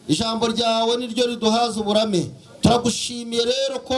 Ijambo ryawe niryo riduhaza uburame. Turagushimiye rero ko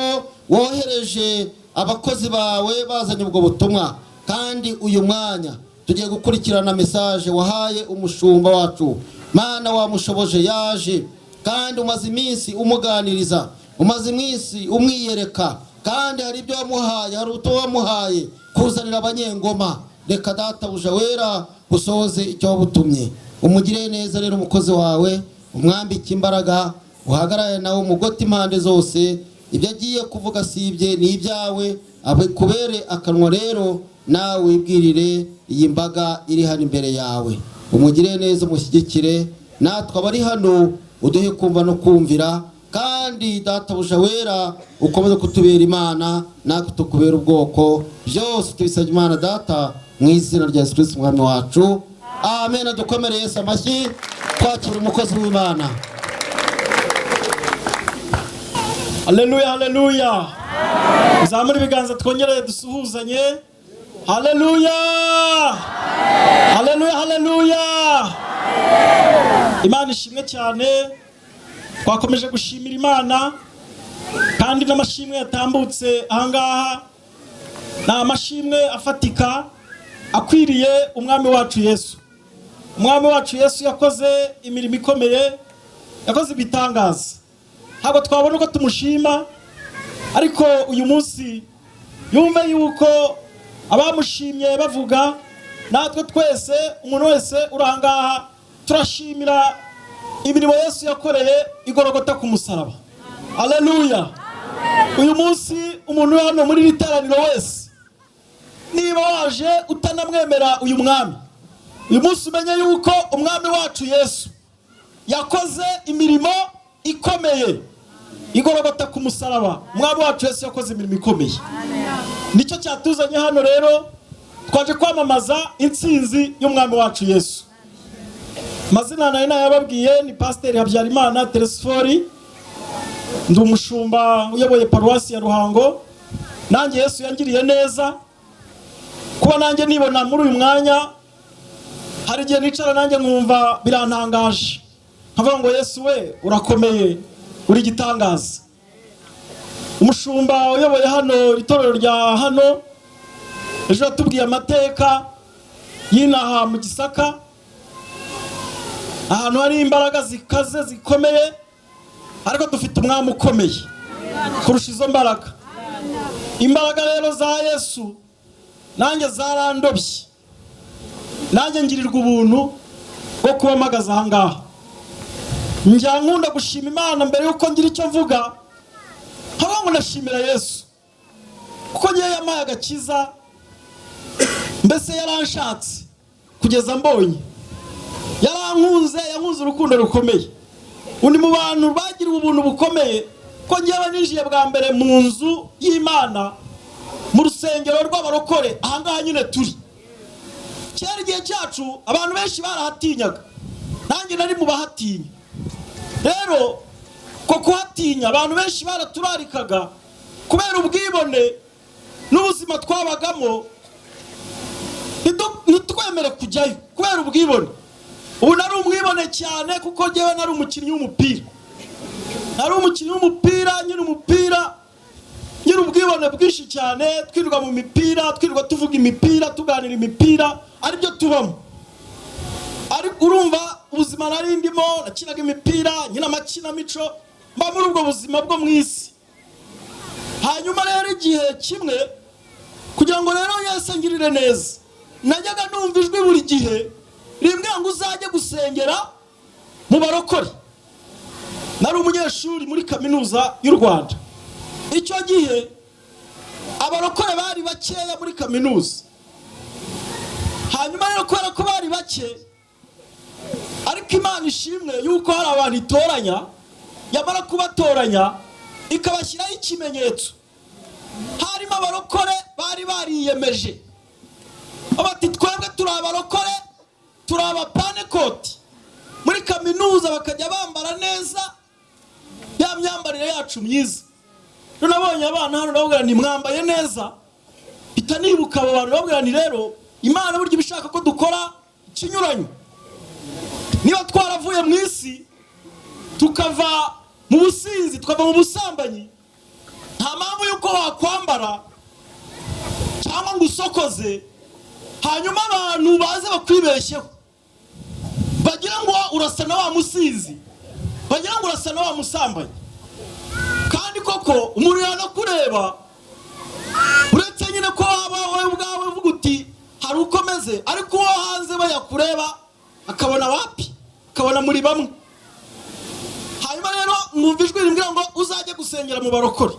wohereje abakozi bawe bazanye ubwo butumwa, kandi uyu mwanya tugiye gukurikirana message wahaye umushumba wacu. Mana, wamushoboje yaje, kandi umaze iminsi umuganiriza, umaze iminsi umwiyereka, kandi hari ibyo wamuhaye, hari ubutumwa wamuhaye kuzanira Abanyengoma. Reka Databuja wera usohoze icyo wabutumye. Umugire neza rero umukozi wawe, umwambike imbaraga, uhagarare nawe umugote impande zose. Ibyo agiye kuvuga si ibye, ni ibyawe, abikubere akanwa. Rero nawe wibwirire iyi mbaga iri hano imbere yawe. Umugire neza, umushyigikire, natwe abari hano uduhe kumva no kumvira. Kandi Databuja wera, ukomeze kutubera Imana, natwe tukubera ubwoko. Byose tubisabye Imana Data mu izina rya Yesu Kristo Umwami wacu, amen. Dukomere Yesu amashyi twakira umukozi w'Imana. Haleluya, haleluya! Zamura ibiganza twongere dusuhuzanye. Haleluya, haleluya, haleluya! Imana ishimwe cyane. Twakomeje gushimira Imana, kandi n'amashimwe yatambutse ahangaha ni amashimwe afatika akwiriye Umwami wacu Yesu. Umwami wacu Yesu yakoze imirimo ikomeye, yakoze ibitangaza. Ntabwo twabona uko tumushima, ariko uyu munsi yumve yuko abamushimye bavuga, natwe twese, umuntu wese uri aha ngaha, turashimira imirimo Yesu yakoreye igorogota ku musaraba. Aleluya! Uyu munsi umuntu uri hano muri iri teraniro wese, niba waje utanamwemera uyu mwami, uyu munsi umenye yuko Umwami wacu Yesu yakoze imirimo ikomeye igorogota ku musaraba. Umwami wacu Yesu yakoze imirimo ikomeye, nicyo cyatuzanye hano. Rero twaje kwamamaza intsinzi y'Umwami wacu Yesu. Amazina nari nayababwiye, ni Pasiteri Habyarimana Telesifori, ndi umushumba uyoboye Paruwasi ya Ruhango. Nanjye Yesu yangiriye neza kuba nanjye nibona muri uyu mwanya. Hari igihe nicara nanjye nkumva birantangaje, nkavuga ngo: "Yesu we, urakomeye, uri igitangaza." Umushumba uyoboye hano itorero rya hano ejo yatubwiye amateka y'inaha mu Gisaka, ahantu hari imbaraga zikaze zikomeye, ariko dufite Umwami ukomeye kurusha izo mbaraga. Imbaraga rero za Yesu nanjye zarandobye, nanjye ngirirwa ubuntu bwo kuba mpagaze aha ngaha. Njya nkunda gushima Imana mbere y'uko ngira icyo mvuga, nkaba ngo ndashimira Yesu kuko ngewe yampaye agakiza. Mbese yaranshatse kugeza mbonye, yarankunze, yankunze urukundo rukomeye. Undi mu bantu bagiriwe ubuntu bukomeye, ko ngewe ninjiye bwa mbere mu nzu y'Imana, mu rusengero rw'abarokore, ahangaha nyine turi. Kera igihe cyacu abantu benshi barahatinyaga, nanjye nari mu bahatinya. Rero ko kuhatinya, abantu benshi baraturarikaga kubera ubwibone n'ubuzima twabagamo, ntitwemere kujyayo kubera ubwibone. Ubu nari umwibone cyane, kuko ngewe nari umukinnyi w'umupira, nari umukinnyi w'umupira nyine umupira, nyine ubwibone bwinshi cyane. Twirirwa mu mipira, twirirwa tuvuga imipira, tuganira imipira, aribyo tubamo. Ariko urumva ubuzima nari ndimo, nakinaga imipira, nkina amakinamico, mba muri ubwo buzima bwo mu isi. Hanyuma rero igihe kimwe, kugira ngo rero Yesu angirire neza, najyaga numva ijwi buri gihe rimbwira ngo uzajye gusengera mu barokore. Nari umunyeshuri muri Kaminuza y'u Rwanda. Icyo gihe abarokore bari bakeya muri kaminuza. Hanyuma rero kubera ko bari bake, ariko Imana ishimwe yuko hari abantu itoranya, yamara kubatoranya ikabashyiraho ikimenyetso. Harimo abarokore bari bariyemeje bati: "Twebwe turi abarokore, turi Abapanekoti." Muri kaminuza bakajya bambara neza, ya myambarire yacu myiza. Rero nabonye abana hano, ndababwira nti: "Mwambaye neza." Mpita nibuka abo bantu, ndababwira nti: "Rero Imana burya iba ishaka ko dukora ikinyuranyo. Niba twaravuye mu isi, Tukava mu businzi, tukava mu busambanyi. Nta mpamvu y'uko wakwambara cyangwa ngo usokoze, hanyuma abantu baze bakwibeshyeho, bagira ngo urasa na wa musinzi, bagira ngo urasa na wa musambanyi. Kandi koko umuntu yanakureba, uretse nyine ko waba wowe ubwawe uvuga uti hari uko meze, ariko uwo hanze bayakureba akabona wapi, akabona muri bamwe. Hanyuma rero mwumva ijwi rimbwira ngo uzajye gusengera mu barokore.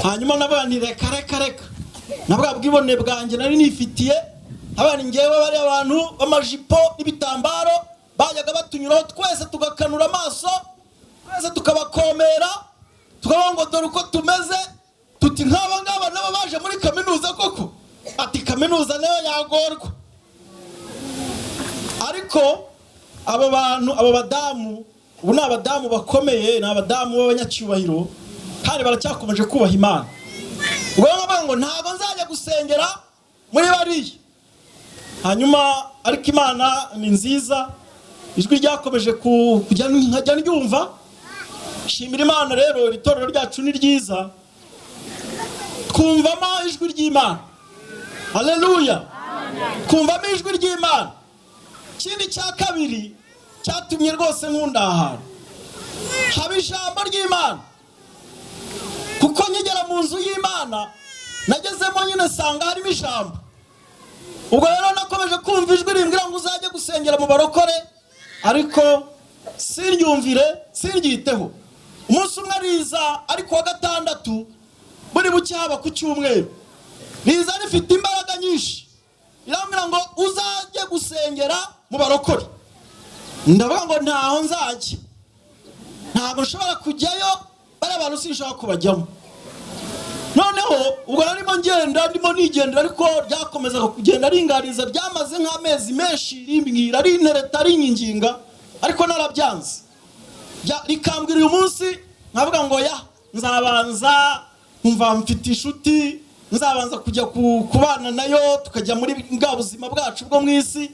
Hanyuma navuga nti reka reka reka, na bwa bwibone bwanjye nari nifitiye, abana ngewe bariya abantu b'amajipo n'ibitambaro bajyaga batunyuraho twese tugakanura amaso, twese tukabakomera, tukavuga ngo dore uko tumeze, tuti nk'aba ngaba nabo baje muri kaminuza koko, ati kaminuza nayo yagorwa. Ariko abo bantu, abo badamu, ubu ni abadamu bakomeye, ni abadamu b'abanyacyubahiro, kandi baracyakomeje kubaha Imana. Ubwo rero bavuga ngo ntabwo nzajya gusengera muri bariya. Hanyuma ariko Imana ni nziza, ijwi ryakomeje kujya nkajya ndyumva. Shimira Imana rero, iri torero ryacu ni ryiza, twumvamo ijwi ry'Imana. Haleluya! Twumvamo ijwi ry'Imana. Ikindi cya kabiri cyatumye rwose nkunda aha hantu haba ijambo ry'Imana, kuko nkigera mu nzu y'Imana nagezemo nyine nsanga harimo ijambo. Ubwo rero nakomeje kumva ijwi rimbwira ngo uzajye gusengera mu barokore, ariko siryumvire, siryiteho. Umunsi umwe riza ari kuwa gatandatu, buri buke haba ku cyumweru, riza rifite imbaraga nyinshi, rirambwira ngo uzajye gusengera mu barokore. Ndavuga ngo ntaho nzajya, ntabwo nshobora kujyayo, bariya bantu sinshobora kubajyamo. Noneho ubwo narimo ngenda, ndimo nigendera, ariko ryakomezaga kugenda ringaniza. Ryamaze nk'amezi menshi rimbwira, rintereta, rinyinginga, ariko narabyanze. Rikambwira uyu munsi, nkavuga ngo ya nzabanza, nkumva mfite inshuti nzabanza kujya kubana nayo, tukajya muri bwa buzima bwacu bwo mu isi.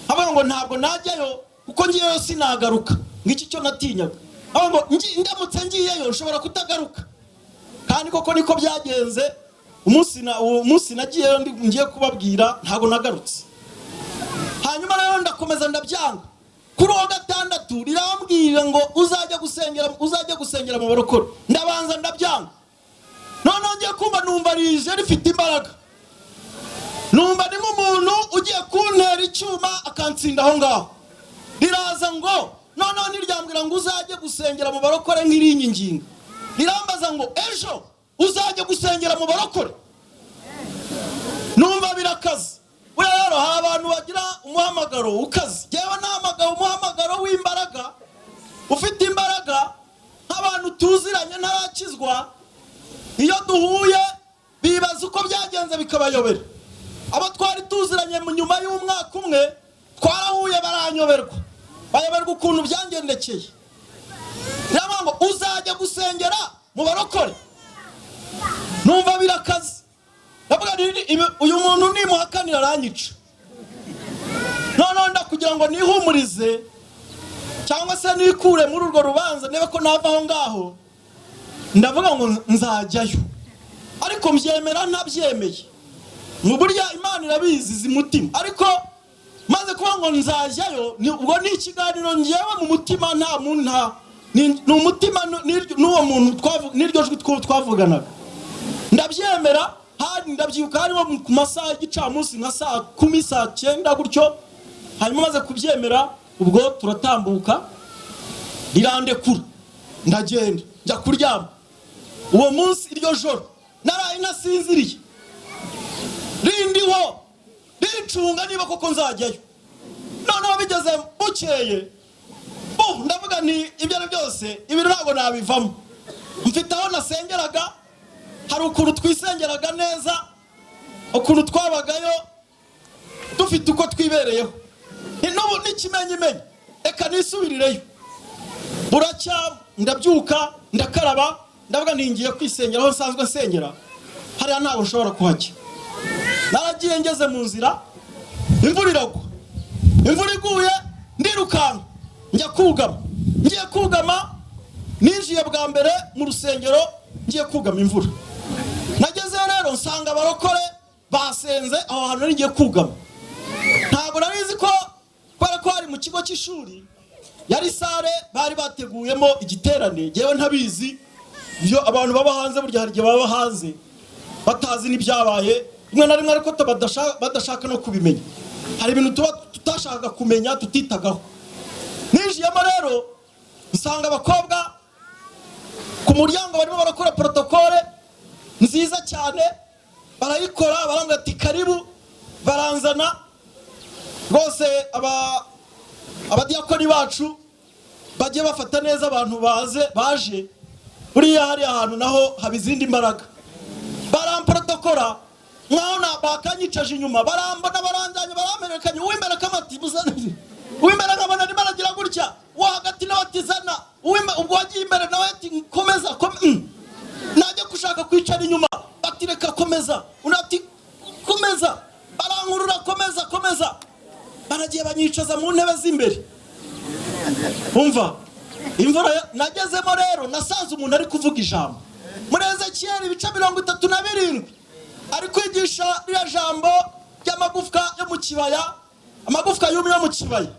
Nkavuga ngo ntabwo najyayo, kuko ngiyeyo sinagaruka. Ngiki cyo natinyaga, nkavuga ngo ndamutse ngiyeyo nshobora kutagaruka. Kandi koko niko byagenze. Uwo munsi nagiyeyo ngiye kubabwira, ntabwo nagarutse. Hanyuma rero ndakomeza ndabyanga. Kuri uwo gatandatu rirambwira ngo uzajya gusengera mu barokore. Ndabanza ndabyanga. Noneho ngiye kumva numva rije rifite imbaraga, numva ni nk'umuntu ugiye kuntera icyuma akantsinda aho ngaho. Riraza ngo noneho ntiryambwira ngo uzajye gusengera mu barokore nk'irinyinginga, rirambaza ngo ejo uzajya gusengera mu barokore. Numva birakaze. Buriya rero hari abantu bagira umuhamagaro ukaze. Yewe, nahamagawe umuhamagaro w'imbaraga, ufite imbaraga. Nk'abantu tuziranye ntarakizwa, iyo duhuye bibaza uko byagenze bikabayobera. Abo twari tuziranye mu nyuma y'umwaka umwe twarahuye, baranyoberwa, bayoberwa ukuntu byangendekeye. Niyo ngo uzajya gusengera mu barokore. Numva birakaze. Ndavuga nti uyu muntu nimuhakanira aranyica. Noneho ndakugira ngo nihumurize cyangwa se nikure muri urwo rubanza, niba ko nava aho ngaho, ndavuga ngo nzajyayo, ariko mbyemera ntabyemeye. Mu buryo Imana irabizi, izi mutima. Ariko maze kuvuga ngo nzajyayo, ubwo ni ikiganiro ngewe mu mutima, nta muntu, nta ni umutima n'uwo muntu n'iryo jwi twavuganaga. Ndabyemera. Hari, ndabyibuka, harimo ku masaha y'igicamunsi, nka saa 10, saa 9 gutyo. Hanyuma maze kubyemera, ubwo turatambuka, rirandekura, ndagenda njya kuryama. Uwo munsi, iryo joro naraye ntasinziriye, rindiho rincunga niba koko nzajyayo. Noneho bigeze bukeye, bu ndavuga nti ibyo ari byose ibintu ntabwo nabivamo. Mfite aho nasengeraga, hari ukuntu twisengeraga neza, ukuntu twabagayo dufite uko twibereyeho. N'ubu n'ikimenyimenyi, reka nisubirireyo. Buracya ndabyuka, ndakaraba, ndavuga nti ngiye kwisengera aho nsanzwe nsengera, hariya ntabwo nshobora kuhajya. Naragiye, ngeze mu nzira imvura iragwa. Imvura iguye ndirukanka njya kugama. Ngiye kugama, ninjiye bwa mbere mu rusengero ngiye kugama imvura. Nagezeyo rero nsanga abarokore basenze aho hantu nari ngiye kugama. Ntabwo nari nzi ko, kubera ko hari mu kigo cy'ishuri, yari salle bari bateguyemo igiterane, ngewe ntabizi. Iyo abantu baba hanze, burya hari igihe baba hanze batazi n'ibyabaye rimwe na rimwe, ariko badashaka no kubimenya. Hari ibintu tuba tutashakaga kumenya, tutitagaho. Ninjiyemo rero nsanga abakobwa ku muryango barimo barakora protocole nziza cyane, barayikora, barambwira ati: "Karibu." Baranzana rwose. Abadiyakoni bacu bajye bafata neza abantu baze baje. Buriya hari ahantu naho haba izindi mbaraga. Baramporotokora nkaho bakanyicaje inyuma, barambona, baranjyanye, barampererekanya. Uw'imbere akamati muzane, uw'imbere nkabona arimo aragira gutya, uwo hagati nawe ati: "Zana." Ubwo wagiye imbere nawe ati: "Komeza." Najya gushaka kwicara inyuma, bati: "Reka, komeza." Undi ati: "Komeza." Barankurura: "Komeza, komeza." Baragiye banyicaza mu ntebe z'imbere. Umva, imvura nagezemo rero, nasanze umuntu ari kuvuga ijambo muri Ezekiyeli ibice 37, ari kwigisha ririya jambo ry'amagufwa yo mu kibaya, amagufwa yumye yo mu kibaya.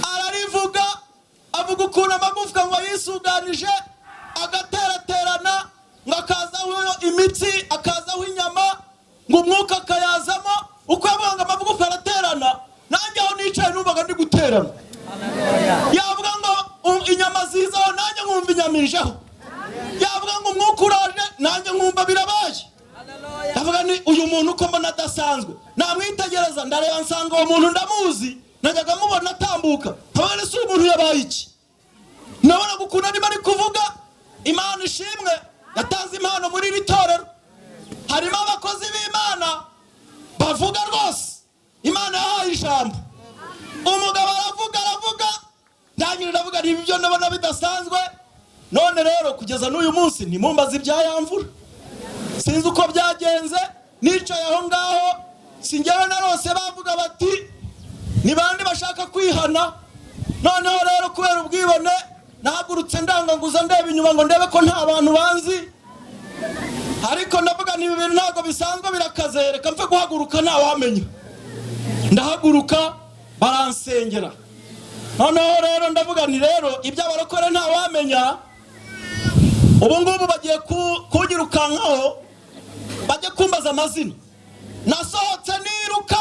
Ararivuga, avuga ukuntu amagufwa ngo yisuganije, agateraterana, ngo akazaho imitsi, akazaho inyama, ngo umwuka akayazamo. Uko yavuga ngo amagufwa araterana, nanjye aho nicaye numvaga ndi guterana. Yavuga ngo inyama zizaho, nanjye nkumva inyama ijeho. Yavuga ngo umwuka uraje, nanjye nkumva birabaye. Ndavuga ni uyu muntu uko mbona adasanzwe. Namwitegereza, ndareba nsanga uwo muntu ndamuzi, najyaga mubona atambuka. Nkavuga ni se uyu muntu yabaye iki? Nabonaga ukuntu arimo ari kuvuga. Imana ishimwe yatanze impano muri iri torero, harimo abakozi b'Imana bavuga rwose, Imana yahaye ijambo. Umugabo aravuga, aravuga, ndangira ndavuga nti: "Ibi byo ndabona bidasanzwe." None rero kugeza n'uyu munsi ntimumbaze ibya ya mvura, sinzi uko byagenze. Nicaye aho ngaho, si njyewe narose bavuga bati: "Ni bande bashaka kwihana?" Noneho rero kubera ubwibone nahagurutse ndangaguza, ndeba inyuma ngo ndebe ko nta bantu banzi, ariko ndavuga nti: "Ibi bintu ntabwo bisanzwe, birakaze, reka mfe guhaguruka ntawamenya." Ndahaguruka, baransengera. Noneho rero ndavuga nti: "Rero iby'abarokore ntawamenya, ubu ngubu bagiye kunyirukankaho, bajye kumbaza amazina." Nasohotse niruka,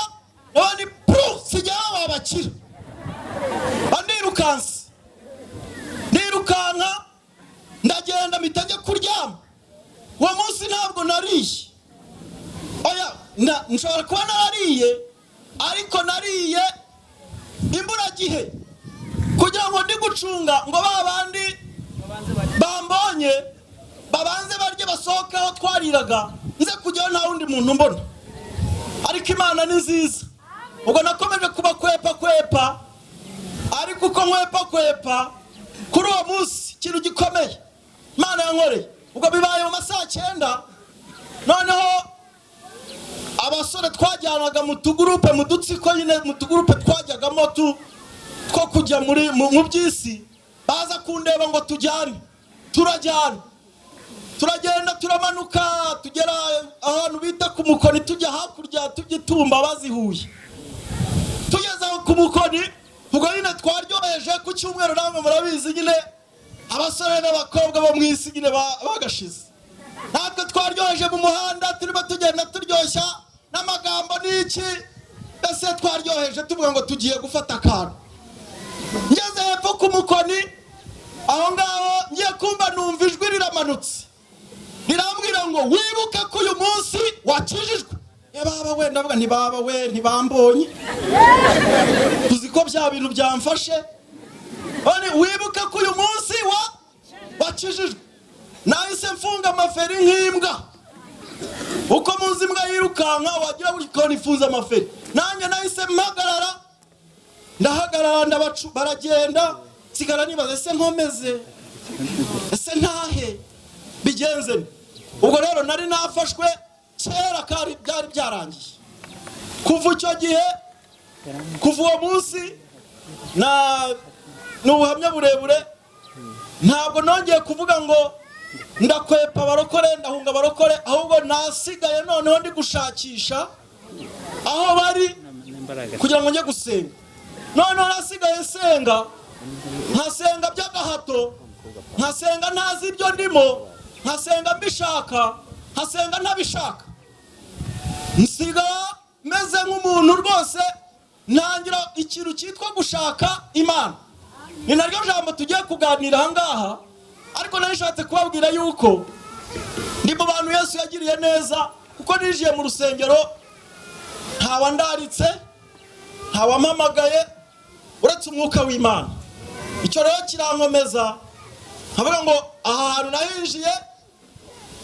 nabandi puru sijyaho babakira. Bandirukanse, ndirukanka, ndagenda, mpita njya kuryama. Uwo munsi ntabwo nariye. Oya, nshobora kuba narariye, ariko nariye imburagihe kugira ngo ndi gucunga ngo ba bandi bambonye babanze barye, basohoke aho twariraga, nze kujyaho nta wundi muntu mbona. Ariko Imana ni nziza. Ubwo nakomeje kubakwepa kwepa, ariko uko nkwepa kwepa, kuri uwo munsi ikintu gikomeye Imana yankoreye, ubwo bibaye mu masaha 9. Noneho abasore twajyanaga mu tugurupe, mu dutsiko nyine, mu tugurupe twajyagamo two kujya muri mu by'isi, baza kundeba ngo tujyane. Turajyana, turagenda, turamanuka, tugera ahantu bita ku Mukoni, tujya hakurya, tujya itumba bazihuye. Tugeze aho ku Mukoni, ubwo nyine twaryoheje ku cyumweru, namwe murabizi nyine, abasore n'abakobwa bo mu isi nyine bagashize. Natwe twaryoheje mu muhanda, turimo tugenda turyoshya n'amagambo n'iki, mbese twaryoheje tuvuga ngo tugiye gufata akantu. Ngeze hepfo ku Mukoni aho ngaho, ngiye kumva numva ijwi riramanutse, rirambwira ngo: "Wibuke ko uyu munsi wakijijwe." Baba we, ndavuga ntibaba we, ntibambonye, tuzi ko bya bintu byamfashe. None wibuke ko uyu munsi wa wakijijwe. Nahise mfunga amaferi nk'imbwa. Uko muzi imbwa yirukanka, wagira buri kona ifunze amaferi, nanjye nahise mpagarara, ndahagarara, ndabacu, baragenda, nsigara nibaza: ese nkomeze, ese ntahe, bigenze nte? Ubwo rero nari nafashwe kera, kari byari byarangiye. Kuva icyo gihe, kuva uwo munsi na Ni ubuhamya burebure. Ntabwo nongeye kuvuga ngo ndakwepa abarokore, ndahunga abarokore, ahubwo nasigaye noneho ndi gushakisha aho bari kugira ngo njye gusenga. Noneho nasigaye nsenga, nkasenga by'agahato, nkasenga ntazi ibyo ndimo, nkasenga mbishaka, nkasenga ntabishaka. Nsiga meze nk'umuntu rwose, ntangira ikintu cyitwa gushaka Imana. Ni naryo jambo tugiye kuganira aha ngaha, ariko nari nishatse kubabwira yuko ndi mu bantu Yesu yagiriye neza, kuko ninjiye mu rusengero ntawandaritse, ntawampamagaye, uretse umwuka w'Imana. Icyo rero kirankomeza, nkavuga ngo aha hantu nahinjiye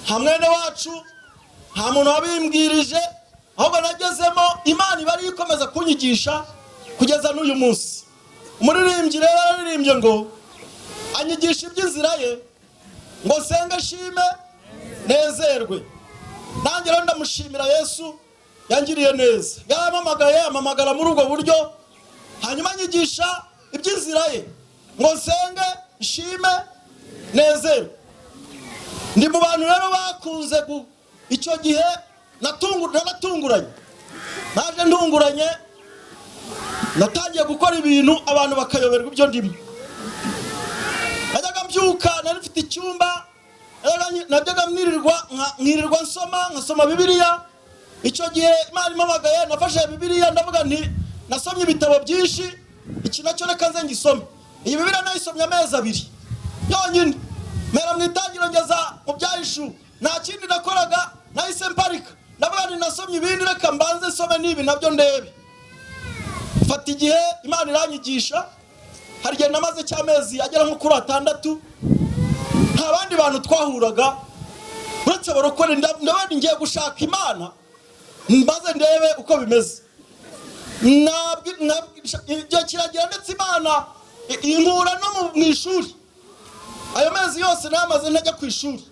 nta mwene wacu, nta muntu wabimbwirije, ahubwo nagezemo Imana iba ariyo ikomeza kunyigisha kugeza n'uyu munsi. Umuririmbyi rero yararirimbye ngo anyigisha iby'inzira ye, ngo nsenge, nshime, nezerwe. Nanjye rero ndamushimira Yesu yangiriye neza, yarampamagaye, ampamagara muri ubwo buryo, hanyuma anyigisha iby'inzira ye, ngo nsenge, nshime, nezerwe. Ndi mu bantu rero bakunze icyo gihe naratunguranye, naje ntunguranye, natangiye gukora ibintu abantu bakayoberwa ibyo ndimo. Najyaga mbyuka, nari mfite icyumba, najyaga nkirirwa nsoma, nkasoma Bibiliya. Icyo gihe Imana impamagaye, nafashe Bibiliya, ndavuga nti nasomye ibitabo byinshi, iki nacyo reka nze ngisome. Iyi Bibiliya nayisomye amezi 2 yonyine, mpera mu Itangiro ngeza mu Byahishuwe. Nta kindi nakoraga, nahise mparika, ndavuga nti nasomye ibindi, reka mbanze nsome n'ibi nabyo ndebe. Mfata igihe, Imana iranyigisha. Hari igihe namaze cy'amezi agera nko kuri 6, nta bandi bantu twahuraga uretse abarokore. Ndabona ngiye gushaka Imana, mbaze ndebe uko bimeze. Igihe kiragera, ndetse Imana inkura no mu ishuri. Ayo mezi yose namaze ntajya ku ishuri.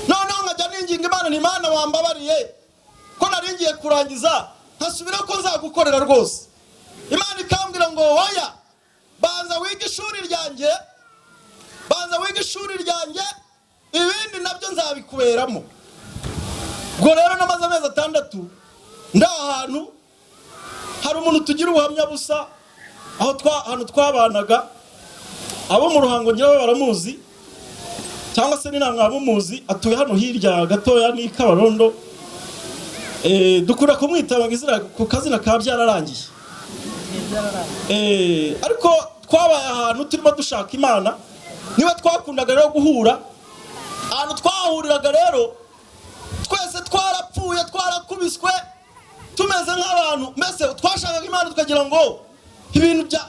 Noneho nkajya ninginga Imana, ni Imana wambabariye ko nari ngiye kurangiza, nkasubira ko nzagukorera rwose. Imana ikambwira ngo oya, banza wige ishuri ryanjye, banza wige ishuri ryanjye, ibindi nabyo nzabikuberamo. Ubwo rero namaze amezi 6 ndi ahantu hari umuntu tugira ubuhamya busa, aho ahantu twabanaga. Abo mu Ruhango ngira baramuzi, cyangwa se ni namwe mumuzi, atuye hano hirya gatoya ni Kabarondo. Dukunda kumwita izina ku kazina ka Byararangiye. Ariko twabaye ahantu turimo dushaka Imana, niba twakundaga rero guhura. Ahantu twahuriraga rero twese twarapfuye, twarakubiswe, tumeze nk'abantu mbese twashakaga Imana, tukagira ngo ibintu bya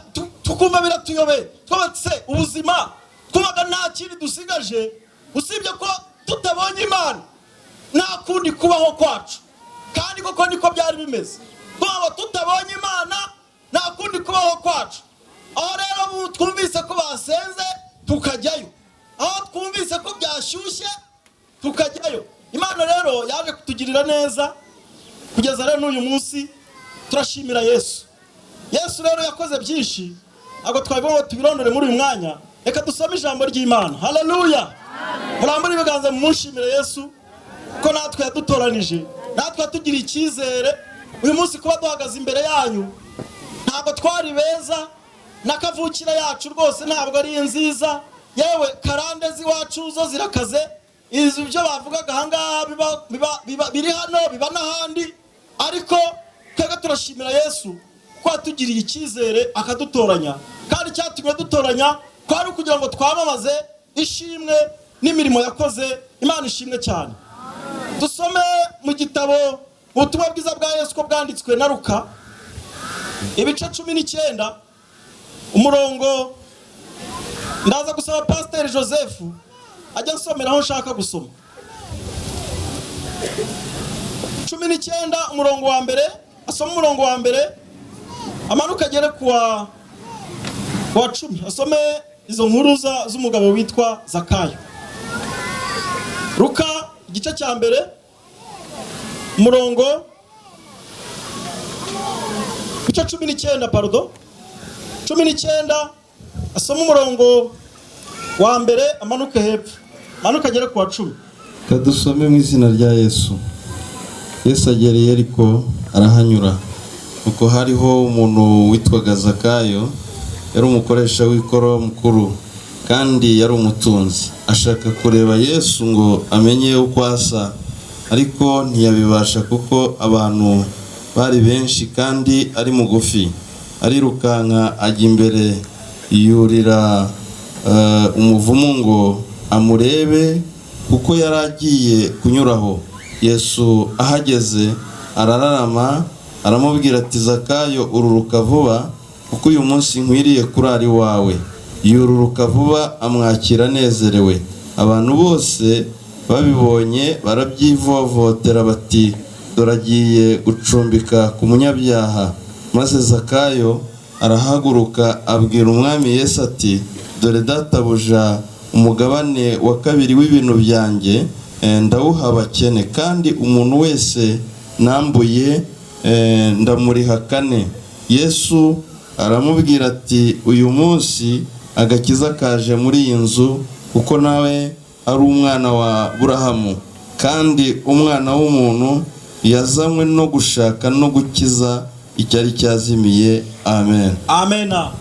tukumva biratuyobeye. Twese ubuzima twubaga nta kindi dusigaje usibye ko tutabonye Imana nta kundi kubaho kwacu. Kandi koko niko byari bimeze, twaba tutabonye Imana nta kundi kubaho kwacu. Aho rero twumvise ko basenze tukajyayo, aho twumvise ko byashyushye tukajyayo. Imana rero yaje kutugirira neza kugeza rero n'uyu munsi, turashimira Yesu. Yesu rero yakoze byinshi, ntabwo twabivuga ngo tubirondore muri uyu mwanya. Reka dusome ijambo ry'Imana. Haleluya! Murambure ibiganza mumushimire Yesu ko natwe yadutoranije, natwe yatugiriye icyizere. Uyu munsi kuba duhagaze imbere yanyu, ntabwo twari beza, na kavukire yacu rwose ntabwo ari nziza. Yewe, karande z'iwacu zo zirakaze. Izi ibyo bavugaga ahangaha biri hano, biba n'ahandi, ariko twebwe turashimira Yesu ko yatugiriye icyizere akadutoranya. Kandi icyatumye dutoranya kwari ukugira ngo twamamaze ishimwe n'imirimo yakoze. Imana ishimwe cyane. Dusome mu gitabo Ubutumwa Bwiza bwa Yesu ko bwanditswe na Luka, ibice 19, umurongo. Ndaza gusaba Pasiteri Joseph ajya ansomera aho nshaka gusoma. 19, umurongo wa mbere, asome umurongo wa mbere amanuka agere ku wa 10, asome izo nkuru z'umugabo witwa Zakayo. Luka igice cya mbere, umurongo, ibice 19, pardon, 19, Asome umurongo wa mbere, amanuke hepfo, amanuke agere ku wa 10. Kadusome mu izina rya Yesu. Yesu agera i Yeriko, arahanyura. Nuko hariho umuntu witwaga Zakayo, yari umukoresha w'ikoro mukuru kandi yari umutunzi. Ashaka kureba Yesu ngo amenye uko asa, ariko ntiyabibasha kuko abantu bari benshi kandi ari mugufi. Arirukanka ajya imbere, yurira umuvumu ngo amurebe, kuko yari agiye kunyuraho. Yesu ahageze arararama, aramubwira ati: "Zakayo, ururuka vuba, kuko uyu munsi nkwiriye kurara iwawe." Yururuka vuba, amwakira anezerewe. Abantu bose babibonye barabyivovotera bati: "Dore agiye gucumbika ku munyabyaha." Maze Zakayo arahaguruka, abwira Umwami Yesu ati: "Dore databuja, umugabane wa kabiri w'ibintu byanjye ndawuha abakene, kandi umuntu wese nambuye ndamuriha kane." Yesu aramubwira ati: "Uyu munsi agakiza kaje muri iyi nzu, kuko nawe ari umwana wa Burahamu. Kandi Umwana w'umuntu yazanywe no gushaka no gukiza icyari cyazimiye." Amen. Amena.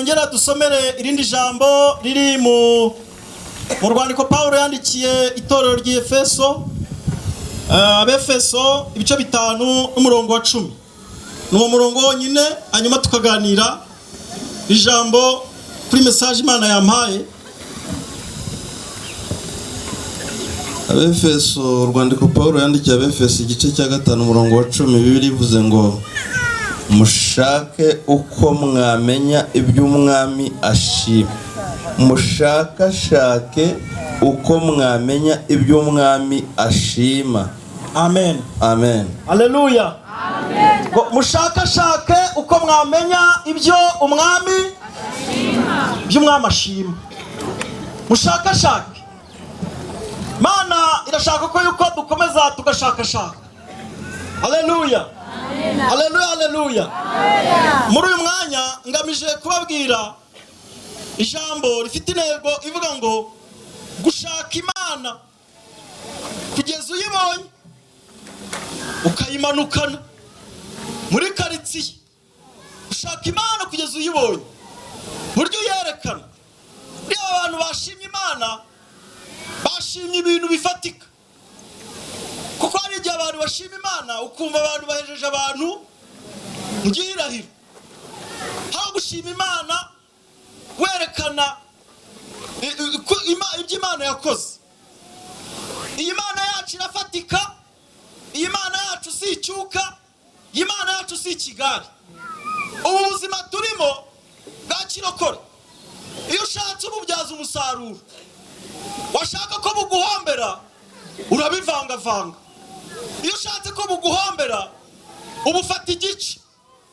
Ngera dusomere irindi jambo riri mu rwandiko Pawulo yandikiye itorero ry'Efeso. Abefeso ibice 5 n'umurongo wa 10. Ni uwo murongo wonyine, hanyuma tukaganira ijambo kuri message Imana yampaye. Abefeso, urwandiko Paul yandikiye Abefeso, igice cya 5, umurongo wa 10, Bibiliya ivuze ngo: "Mushake uko mwamenya iby'Umwami ashima, mushakashake uko mwamenya iby'Umwami ashima." Amen. Amen. Haleluya. Ngo mushakashake uko mwamenya ibyo Umwami, ibyo Umwami ashima. Mushakashake. Mana irashaka ko yuko dukomeza tugashakashaka. Haleluya, haleluya, haleluya. Muri uyu mwanya ngamije kubabwira ijambo rifite intego ivuga ngo gushaka Imana kugeza uyibonye, ukayimanukana muri karitsiye. Gushaka Imana kugeza uyibonye, buryo uyerekana. Buriya abantu bashimye Imana bashimye ibintu bifatika, kuko hari igihe abantu bashima Imana ukumva abantu bahejeje abantu mu gihirahiro. Aho gushima Imana werekana ibyo Imana yakoze. Iyi Mana yacu irafatika, iyi Mana yacu si icyuka, iyi Mana yacu si ikigare. Ubu buzima turimo bwa kirokore, iyo ushatse ububyaza umusaruro, washaka ko buguhombera urabivangavanga. Iyo ushatse ko buguhombera ubufata igice,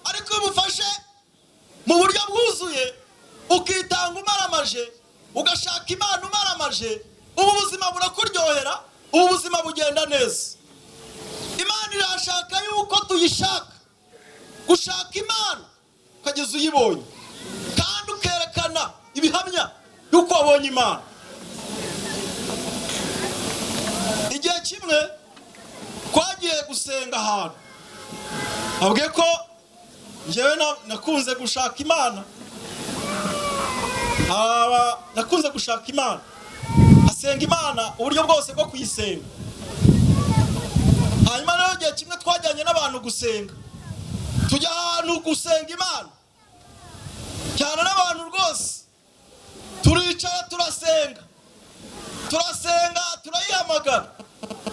ariko iyo ubufashe mu buryo bwuzuye, ukitanga umaramaje, ugashaka Imana umaramaje, ubu buzima burakuryohera, ubu buzima bugenda neza. Imana irashaka yuko tuyishaka, gushaka Imana ukageza uyibonye, kandi ukerekana ibihamya yuko wabonye Imana. Igihe kimwe twagiye gusenga ahantu, abwiye ko njyewe nakunze gushaka Imana, nakunze gushaka Imana, asenga Imana uburyo bwose bwo kuyisenga. Hanyuma rero igihe kimwe twajyanye n'abantu gusenga, tujya ahantu gusenga Imana cyane n'abantu rwose, turicara turasenga, turasenga, turayihamagara.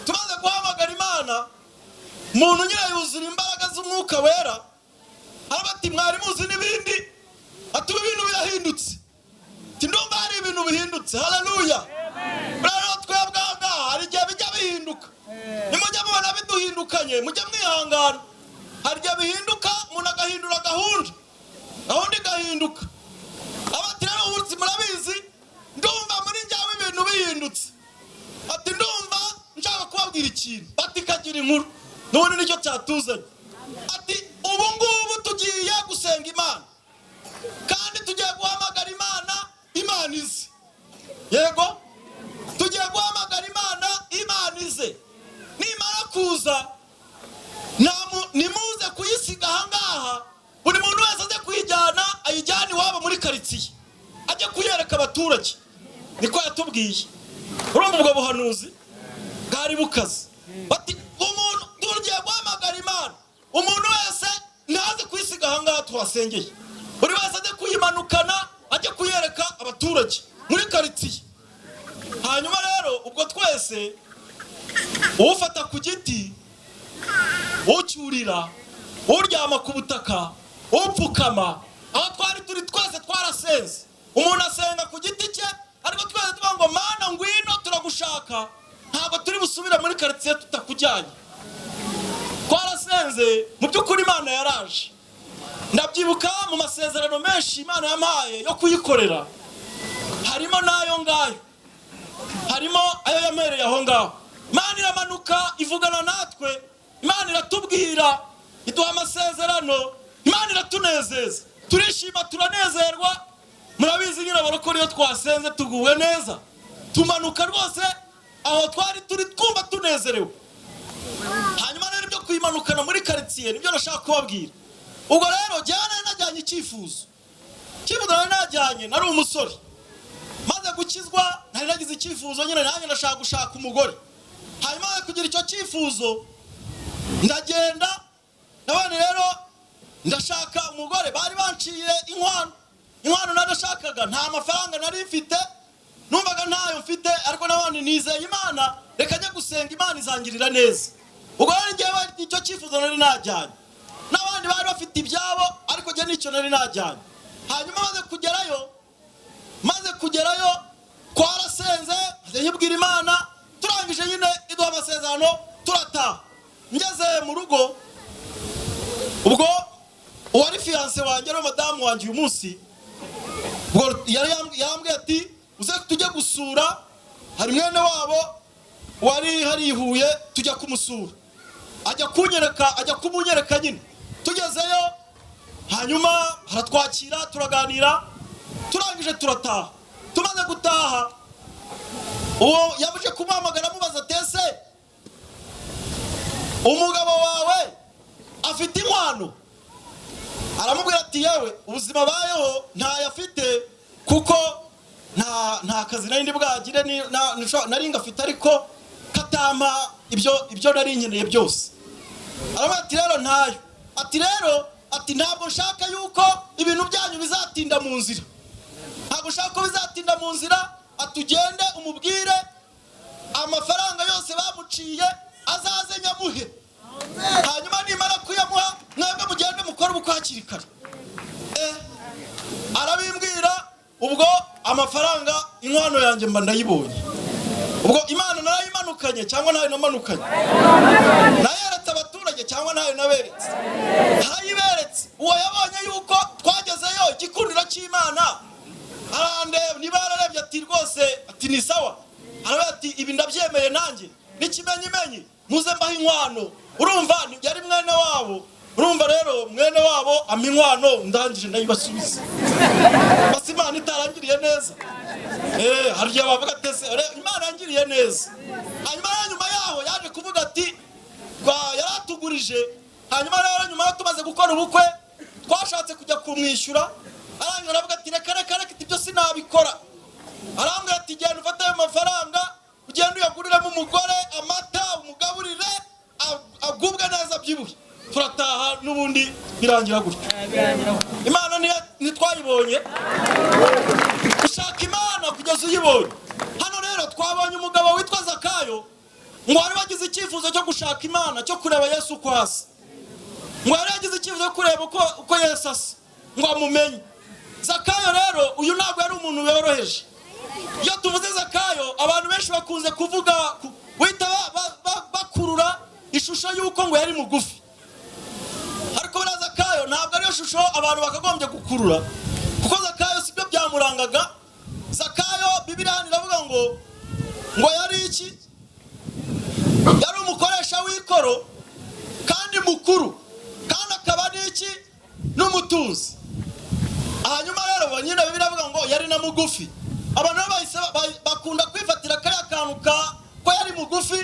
Tumaze guhamagara Imana, umuntu nyine yuzura imbaraga z'Umwuka Wera, aravuga ati: "Mwari muzi n'ibindi?" Ati: "Ubu ibintu birahindutse." Ati: "Ndumva hari ibintu bihindutse." Haleluya. Rero twebwe aha ngaha hari igihe bijya bihinduka. Nimujya mubona biduhindukanye, mujye mwihangana. Hari igihe bihinduka, umuntu agahindura gahunda, gahunda igahinduka. Ati: "Rero ubu murabizi, ndumva muri njyawe ibintu bihindutse." Ati: "Ndumva nshaka kubabwira ikintu." Ati: "Kagira inkuru, n'ubundi nicyo cyatuzanye." Ati: "Ubu ngubu tugiye gusenga Imana, kandi tugiye guhamagara Imana." Imana ize. Yego, tugiye guhamagara Imana, Imana ize. Nimara kuza, nimuze kuyisiga ahangaha. Buri muntu wese aze kuyijyana, ayijyane iwabo muri karitsiye, ajye kuyereka abaturage. Niko yatubwiye. Urumva ubwo buhanuzi bwari bukaze. Bati umuntu, tugiye guhamagara Imana, umuntu wese ntaze kuyisiga ahangaha tuhasengeye, buri wese ajye kuyimanukana, ajye kuyereka abaturage muri karitsiye. Hanyuma rero ubwo twese, ufata ku giti, ucyurira, uryama ku butaka, upfukama, aho twari turi twese twarasenze. Umuntu asenga ku giti cye, ariko twese tuvuga ngo: "Mana, ngwino, turagushaka, ntabwo turi busubire muri karitsiye tutakujyanye." Twarasenze, mu by'ukuri Imana yaraje. Ndabyibuka, mu masezerano menshi Imana yampaye yo kuyikorera, harimo n'ayo ngayo, harimo ayo yampereye aho ngaho. Imana iramanuka, ivugana natwe, Imana iratubwira, iduha amasezerano, Imana iratunezeza, turishima, turanezerwa. Murabizi nyine, abarokore iyo twasenze tuguwe neza, tumanuka rwose aho twari turi twumva tunezerewe. Hanyuma rero ibyo kuyimanukana muri karitsiye nibyo nashaka kubabwira. Ubwo rero jyewe nari najyanye icyifuzo. Icyifuzo nari najyanye, nari umusore maze gukizwa, nari nagize icyifuzo nyine, nanjye ndashaka gushaka umugore. Hanyuma kugira icyo cyifuzo, ndagenda nabone rero ndashaka umugore. Bari banciye inkwano. Inkwano narashakaga, nta mafaranga nari mfite, numvaga ntayo mfite, ariko nabone nizeye Imana, reka njye gusenga, Imana izangirira neza. Ubwo rero njyewe icyo cyifuzo nari najyanye, n'abandi bari bafite ibyabo, ariko njye nicyo nari najyanye. Hanyuma maze kugerayo twarasenze, maze nyibwira Imana, turangije nyine iduha amasezerano, turataha. Ngeze mu rugo, ubwo uwari fiancée wanjye, ari madamu wanjye uyu munsi, ubwo yari yambwiye ati: "Uze tujye gusura, hari mwene wabo wari hari i Huye, tujya kumusura." Ajya kunyereka, ajya kumunyereka nyine. Tugezeyo, hanyuma haratwakira, turaganira, turangije turataha. Tumaze gutaha, uwo yabuje kumuhamagara, amubaza ati: "Ese umugabo wawe afite inkwano?" Aramubwira ati: "Yewe, ubuzima abayeho ntayo afite, kuko nta kazi nari ndi bwagire, nari ngafite ariko katampa ibyo nari nkeneye byose." Aramubwira ati: "Rero ntayo." Ati: "Rero," ati, "ntabwo nshaka yuko ibintu byanyu bizatinda mu nzira, ntabwo nshaka ko bizatinda mu nzira." Ati: "Ugende umubwire amafaranga yose bamuciye azaze nyamuhe, hanyuma nimara kuyamuha mwebwe mugende mukore ubukwe hakiri kare." Arabimbwira, ubwo amafaranga, inkwano yanjye mba ndayibonye. Ubwo Imana narayimanukanye cyangwa ntayo namanukanye? Nayeretse abaturage cyangwa ntayo naberetse? Narayiberetse. Uwo yabonye yuko twagezeyo, igikundiro cy'Imana, arandeba, niba yararebye, ati: "Rwose," ati, "ni sawa." Aravuga ati: "Ibi ndabyemeye nanjye, n'ikimenyimenyi muze mbaho inkwano." Urumva yari mwene wabo. Urumva rero mwene wabo ampa inkwano, ndangije ndayibasubiza. Basi Imana itarangiriye neza? Hari igihe bavuga ati: "Ese Imana yangiriye neza?" Hanyuma rero nyuma yaho yaje kuvuga ati yaratugurije. Hanyuma rero nyuma yo tumaze gukora ubukwe, twashatse kujya kumwishyura, arangije aravuga ati: "Reka, reka, reka, ibyo sinabikora." Arambwira ati: "Genda ufate ayo mafaranga, ugende uyaguriremo umugore amata, umugaburire, agubwe neza, abyibuhe." Turataha, n'ubundi birangira gutyo. Imana ntitwayibonye? Ushaka Imana kugeza uyibonye. Hano rero twabonye umugabo witwa Zakayo, ngo wari wagize icyifuzo cyo gushaka Imana, cyo kureba Yesu uko asa, ngo yari yagize icyifuzo cyo kureba uko Yesu asa, ngo amumenye. Zakayo rero uyu ntabwo yari umuntu woroheje. Iyo tuvuze Zakayo, abantu benshi bakunze kuvuga guhita bakurura ishusho y'uko ngo yari mugufi, ariko buriya Zakayo ntabwo ariyo shusho abantu bakagombye gukurura, kuko Zakayo sibyo byamurangaga. Zakayo, Bibiliya hano iravuga ngo yari iki? Yari umukoresha w'ikoro kandi mukuru, kandi akaba n'iki? N'umutunzi. Hanyuma rero nyine Bibiliya iravuga ngo yari na mugufi. Abantu rero bahise bakunda kwifatira kariya kantu ka ko yari mugufi,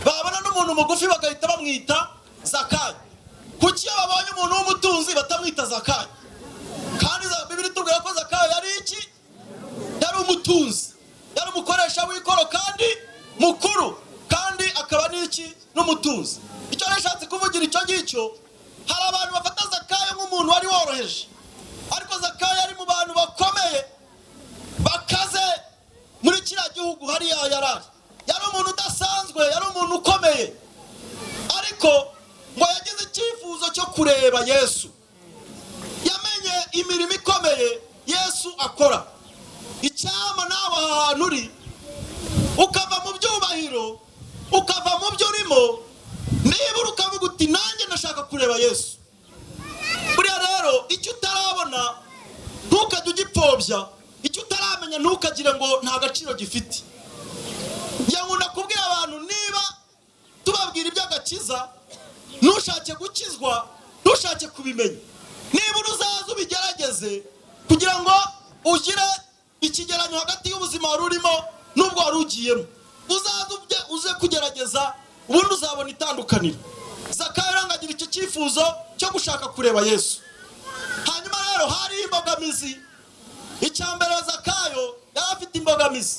babona n'umuntu mugufi bagahita bamwita Zakayo. Kuki iyo babonye umuntu w'umutunzi batamwita Zakayo? Kandi Bibiliya itubwira ko Zakayo yari iki? Yari umutunzi, yari umukoresha w'ikoro kandi mukuru, kandi akaba n'iki? N'umutunzi. Icyo nashatse kuvugira icyo ngicyo, hari abantu bafata Zakayo nk'umuntu wari woroheje, ariko Zakayo yari mu bantu bakomeye bakaze muri kiriya gihugu hariya yari ari. Yari umuntu udasanzwe, yari umuntu ukomeye, ariko ngo yagize icyifuzo cyo kureba Yesu. Yamenye imirimo ikomeye Yesu akora. Icyama nawe aha hantu uri, ukava mu byubahiro, ukava mu byo urimo, nibura ukavuga uti: "Nanjye ndashaka kureba Yesu." Buriya rero icyo utarabona ntukajye ugipfobya, icyo utaramenya ntukagire ngo nta gaciro gifite. Njya nkunda kubwira abantu, niba tubabwira iby'agakiza, ntushake gukizwa, ntushake kubimenya, nibura uzaze ubigerageze kugira ngo ugire ikigeranyo hagati y'ubuzima wari urimo n'ubwo wari ugiyemo. Uzaze uze kugerageza, ubundi uzabona itandukaniro. Zakayo rero agira icyo cyifuzo cyo gushaka kureba Yesu. Hanyuma rero hari imbogamizi. Icya mbere, Zakayo yari afite imbogamizi.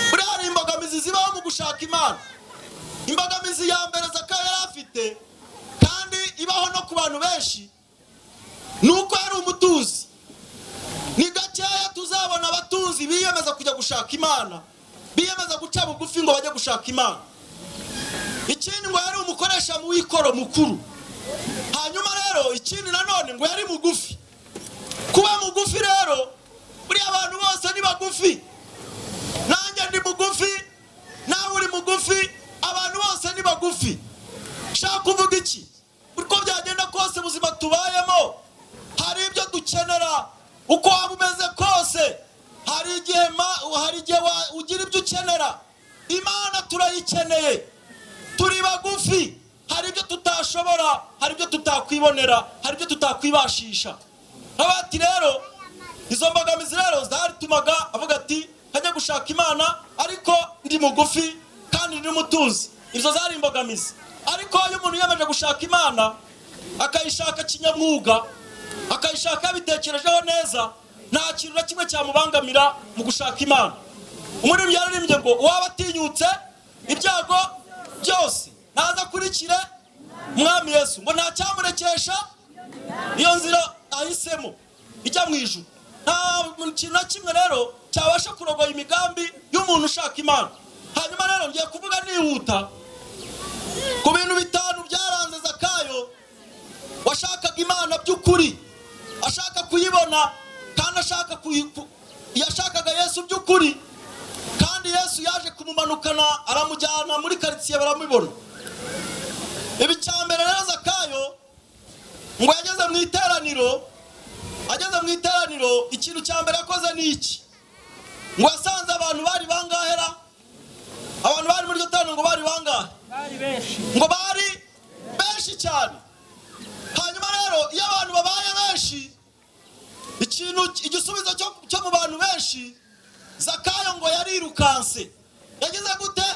Buriya hari imbogamizi zibaho mu gushaka Imana. Imbogamizi ya mbere Zakayo yari afite, kandi ibaho no ku bantu benshi, ni uko yari umutunzi. Ni gakeya tuzabona abatunzi biyemeza kujya gushaka Imana, biyemeza guca bugufi ngo bajye gushaka Imana. Ikindi, ngo yari umukoresha mu w'ikoro mukuru. Hanyuma rero ikindi nanone, ngo yari mugufi. Kuba mugufi rero, buriya abantu bose ni bagufi, nanjye ndi mugufi, nawe uri mugufi, abantu bose ni bagufi. Shaka kuvuga iki? Uko byagenda kose, ubuzima tubayemo hari ibyo dukenera. Uko waba umeze kose, hari igihe ugira ibyo ukenera. Imana turayikeneye. Turi bagufi, hari ibyo tutashobora, hari ibyo tutakwibonera, hari ibyo tutakwibashisha. Ati rero izo mbogamizi rero zaritumaga avuga ati: "Nkajya gushaka Imana, ariko ndi mugufi kandi ndi n'umutunzi." Izo zari imbogamizi. Ariko iyo umuntu yiyemeje gushaka Imana, akayishaka kinyamwuga, akayishaka yabitekerejeho neza, nta kintu na kimwe cyamubangamira mu gushaka Imana. Umuririmbyi yararirimbye ngo: "Uwaba atinyutse ibyago byose naza akurikire Umwami Yesu," ngo nta cyamurekesha iyo nzira ahisemo ijya mu ijuru. Nta kintu na kimwe rero cyabasha kurogoya imigambi y'umuntu ushaka Imana. Hanyuma rero ngiye kuvuga nihuta ku bintu bitanu byaranze Zakayo washakaga Imana by'ukuri, ashaka kuyibona kandi ashaka yashakaga Yesu by'ukuri. Kandi Yesu yaje kumumanukana, aramujyana muri karitsiye, baramubona. Ibi cya mbere rero, Zakayo ngo yageze mu iteraniro. Ageze mu iteraniro, ikintu cya mbere yakoze ni iki? Ngo yasanze abantu bari bangahera? Abantu bari muri iryo teraniro ngo bari bangahe? Bari benshi. Ngo bari benshi cyane. Hanyuma rero iyo abantu babaye benshi, ikintu igisubizo cyo mu bantu benshi, Zakayo ngo yarirukanse. Yagize gute?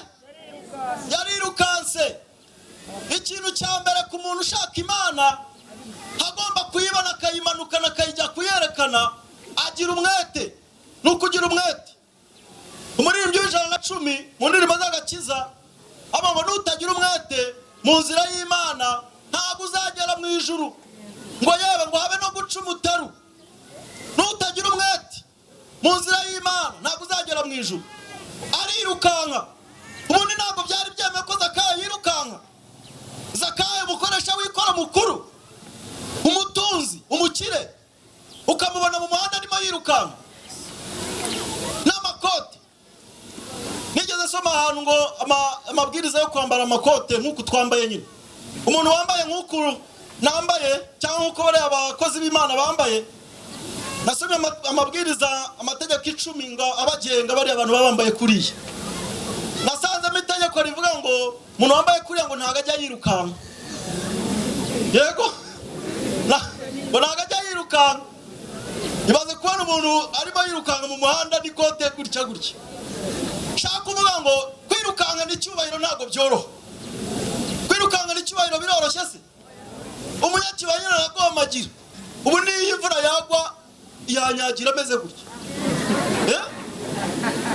Yarirukanse. Ikintu cya mbere ku muntu ushaka Imana, agomba kuyibona, akayimanukana, akayijya kuyerekana, agira umwete. Ni ukugira umwete. Umuririmbyi w'110 mu ndirimbo z'agakiza aba ngo: "Nutagira umwete mu nzira y'Imana, ntabwo uzagera mu ijuru," ngo yewe ngo habe no guca umutaru. Nutagira umwete mu nzira y'Imana, ntabwo uzagera mu ijuru. Arirukanka. Ubundi ntabwo byari byemewe ko Zakayo yirukanka. Zakayo, umukoresha w'ikoro mukuru, umutunzi, umukire, ukamubona mu muhanda arimo yirukanka n'amakote. Nigeze nsoma ahantu ngo amabwiriza yo kwambara amakote nk'uku twambaye nyine, umuntu wambaye nk'uku nambaye cyangwa nk'uko bariya abakozi b'Imana bambaye, nasomye amabwiriza, amategeko 10 ngo abagenga bariya abantu baba bambaye kuriya. Nasanzemo itegeko rivuga ngo umuntu wambaye kuriya ngo ntabwo ajya yirukanka. Yego, ngo ntabwo ajya yirukanka. Ibaze. Kubona umuntu arimo yirukanka mu muhanda n'ikote gutya gutya. Nshaka kuvuga ngo kwirukanka n'icyubahiro ntabwo byoroha. Kwirukanka n'icyubahiro biroroshye se? Umunyacyubahiro aragomagira. Ubu niyo imvura yagwa yanyagira ameze gutya. Eh?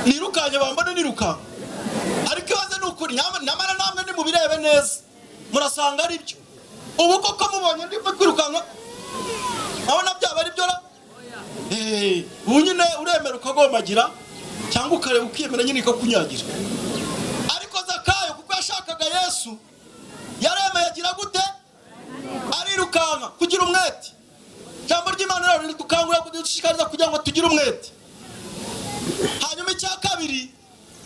Nirukanye bambone nirukanka, ariko ibaze ni ukuri, nyamara namwe nimubirebe neza murasanga ari byo. Ubu koko mubonye ndimo kwirukanka, abona byaba ari byo ra? Ubu nyine uremera ukagomagira cyangwa ukareba ukiyemera nyine ikakunyagira. Ariko Zakayo, kuko yashakaga Yesu, yaremeye agira gute? Arirukanka. Kugira umwete, ijambo ry'Imana rero ridukangurira, kudushishikariza kugira ngo tugire umwete. Hanyuma icya kabiri,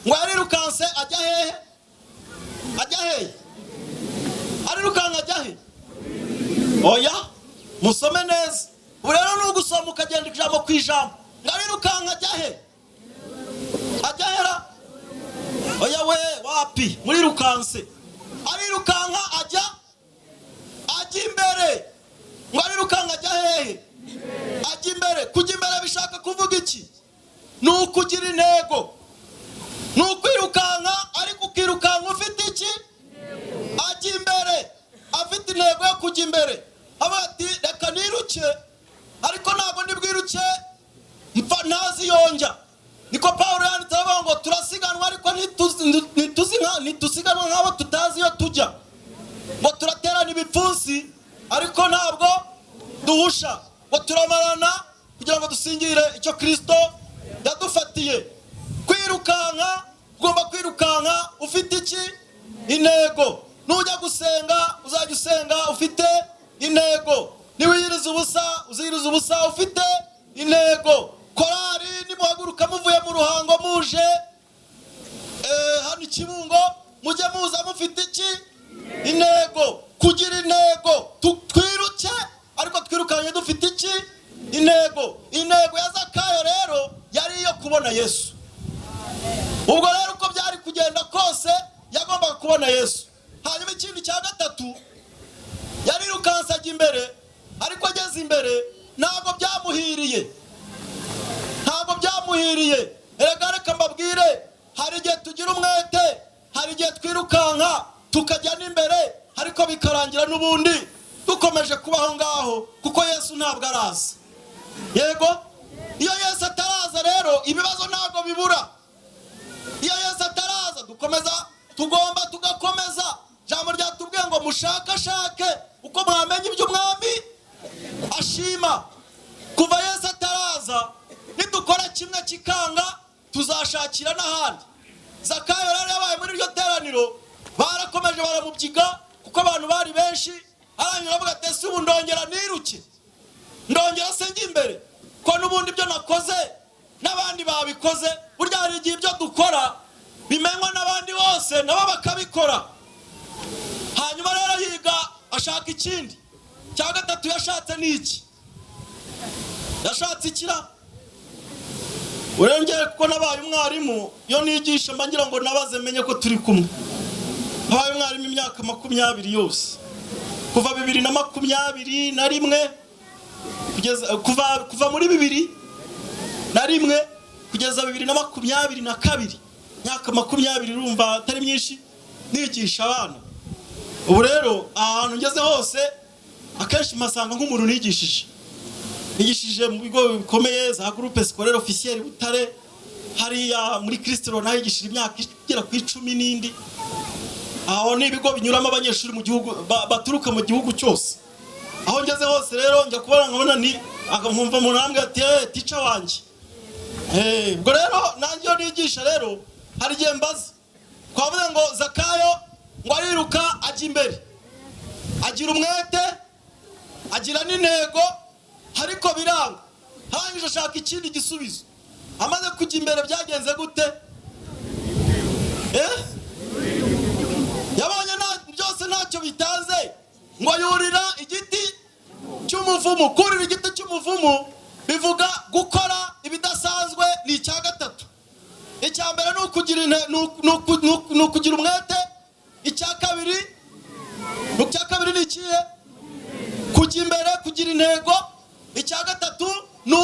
ngo yarirukanse ajya hehe? Ajya hehe? Arirukanka ajya he? Oya, musome neza. Ubu rero ni ugusoma ukagenda ijambo ku ijambo. Ngo arirukanka ajya he? Ajya hera? Oya we, wapi, murirukanse. Arirukanka ajya imbere. Ngo arirukanka ajya hehe? Ajya imbere. Kujya imbere bishaka kuvuga iki? Ni ukugira intego, ni ukwirukanka, ariko ukirukanka ufite iki? Ajya imbere afite intego yo kujya imbere. Avuga ati: "Reka niruke, ariko ntabwo ndibwiruke mpfa ntazi yonjya." Niko Paul yanditse avuga ngo turasiganwa, ariko ntitusiganwa nk'abo tutazi iyo tujya. Ngo turaterana ibipfunsi, ariko ntabwo duhusha. Ngo turamarana kugira ngo dusingire icyo Kirisito yadufatiye. Kwirukanka, ugomba kwirukanka ufite iki? Intego. Nujya gusenga, uzajya usenga ufite intego. Niwiyiriza ubusa, uziyiriza ubusa ufite intego. Korari, nimuhaguruka muvuye mu Ruhango muje hano i Kibungo, mujye muza mufite iki? Intego. Kugira intego. Twiruke, ariko twirukanye dufite iki? Intego. Intego ya Zakayo rero yari iyo kubona Yesu. Ubwo rero uko byari kugenda kose yagombaga kubona Yesu. Hanyuma ikindi cya gatatu, yarirukanse ajya imbere, ariko ageze imbere ntabwo byamuhiriye, ntabwo byamuhiriye. Erega reka mbabwire, hari igihe tugira umwete, hari igihe twirukanka tukajya n'imbere, ariko bikarangira n'ubundi dukomeje kuba aho ngaho, kuko Yesu ntabwo araza. Yego, iyo Yesu ataraza rero ibibazo ntabwo bibura. Iyo Yesu ataraza dukomeza, tugomba tugakomeza. Ijambo ryatubwiye ngo mushakashake uko mwamenya ibyo umwami ashima. Kuva Yesu ataraza, nidukora kimwe kikanga, tuzashakira n'ahandi. Zakayo rero yabaye muri iryo teraniro, barakomeje baramubyiga kuko abantu bari benshi. Arangije avuga ati: "Ese ubu ndongera niruke, ndongera se njya imbere, ko n'ubundi ibyo nakoze n'abandi babikoze?" Burya hari igihe ibyo dukora bimenywa n'abandi bose, nabo bakabikora. Hanyuma rero yiga ashaka ikindi. Cya gatatu yashatse ni iki? Yashatse ikira urengere, kuko nabaye umwarimu. Iyo nigisha mba ngira ngo nabaze menye ko turi kumwe. Nabaye umwarimu imyaka 20 yose, kuva 2021 kugeza kuva muri 2001 kugeza 2022, imyaka 20. Urumva atari myinshi nigisha abana? Ubu rero ahantu ngeze hose akenshi mpasanga nk'umuntu nigishije. Nigishije mu bigo bikomeye, za Groupe Scolaire Officiel Butare, hariya muri Christ Roi nahigishije imyaka igera ku 10 n'indi. Aho ni ibigo binyuramo abanyeshuri mu gihugu, baturuka mu gihugu cyose. Aho ngeze hose rero njya kubona nkabona ni nkumva umuntu arambwira ati: "Eh, teacher wanjye." Ubwo rero nanjye iyo nigisha rero hari igihe mbaza. Twavuze ngo Zakayo ngo ariruka ajya imbere, agira umwete, agira n'intego, ariko biranga. Arangije ashaka ikindi gisubizo. Amaze kujya imbere byagenze gute? Eh? Yabonye byose ntacyo bitanze, ngo yurira igiti cy'umuvumu. Kurira igiti cy'umuvumu bivuga gukora ibidasanzwe. Ni icya gatatu. Icya mbere ni ukugira umwete. Icya kabiri ni ikihe? Kujya imbere, kugira intego. Icya gatatu ni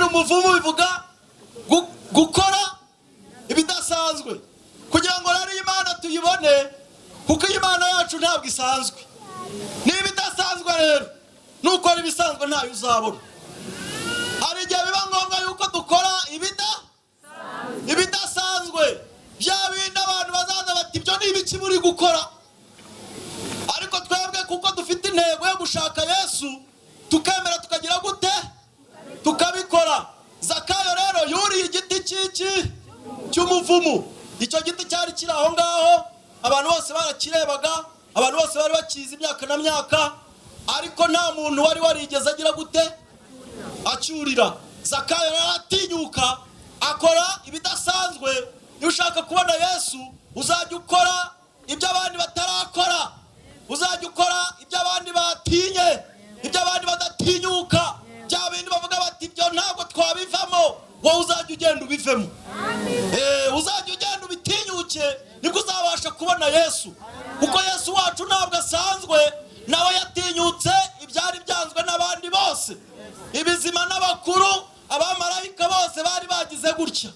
Kurira umuvumu bivuga gukora ibidasanzwe, kugira ngo rero iyi Mana tuyibone, kuko iyi Mana yacu ntabwo isanzwe. Niba idasanzwe rero, nukora ibisanzwe ntayo uzabona. Hari igihe biba ngombwa yuko dukora ibidasanzwe, bya bindi abantu bazaza bati: "Ibyo ni ibiki muri gukora?" Ariko twebwe kuko dufite intego yo gushaka Yesu, tukemera tukagira gute? Tukabikora. Zakayo rero yuriye igiti cy'iki? Cy'umuvumu. Icyo giti cyari kiri aho ngaho, abantu bose barakirebaga, abantu bose bari bakizi imyaka na myaka, ariko nta muntu wari warigeze agira gute? Acyurira. Zakayo rero aratinyuka, akora ibidasanzwe. Iyo ushaka kubona Yesu, uzajya ukora ibyo abandi batarakora, uzajya ukora ibyo abandi batinye, ibyo abandi badatinyuka, bya bindi bavuga bati: "Ibyo ntabwo twabivamo." Wowe uzajya ugenda ubivemo. Uzajya ugenda ubitinyuke, nibwo uzabasha kubona Yesu, kuko Yesu wacu ntabwo asanzwe. Nawe yatinyutse ibyari byanzwe n'abandi bose, ibizima n'abakuru, abamarayika bose bari bagize gutya.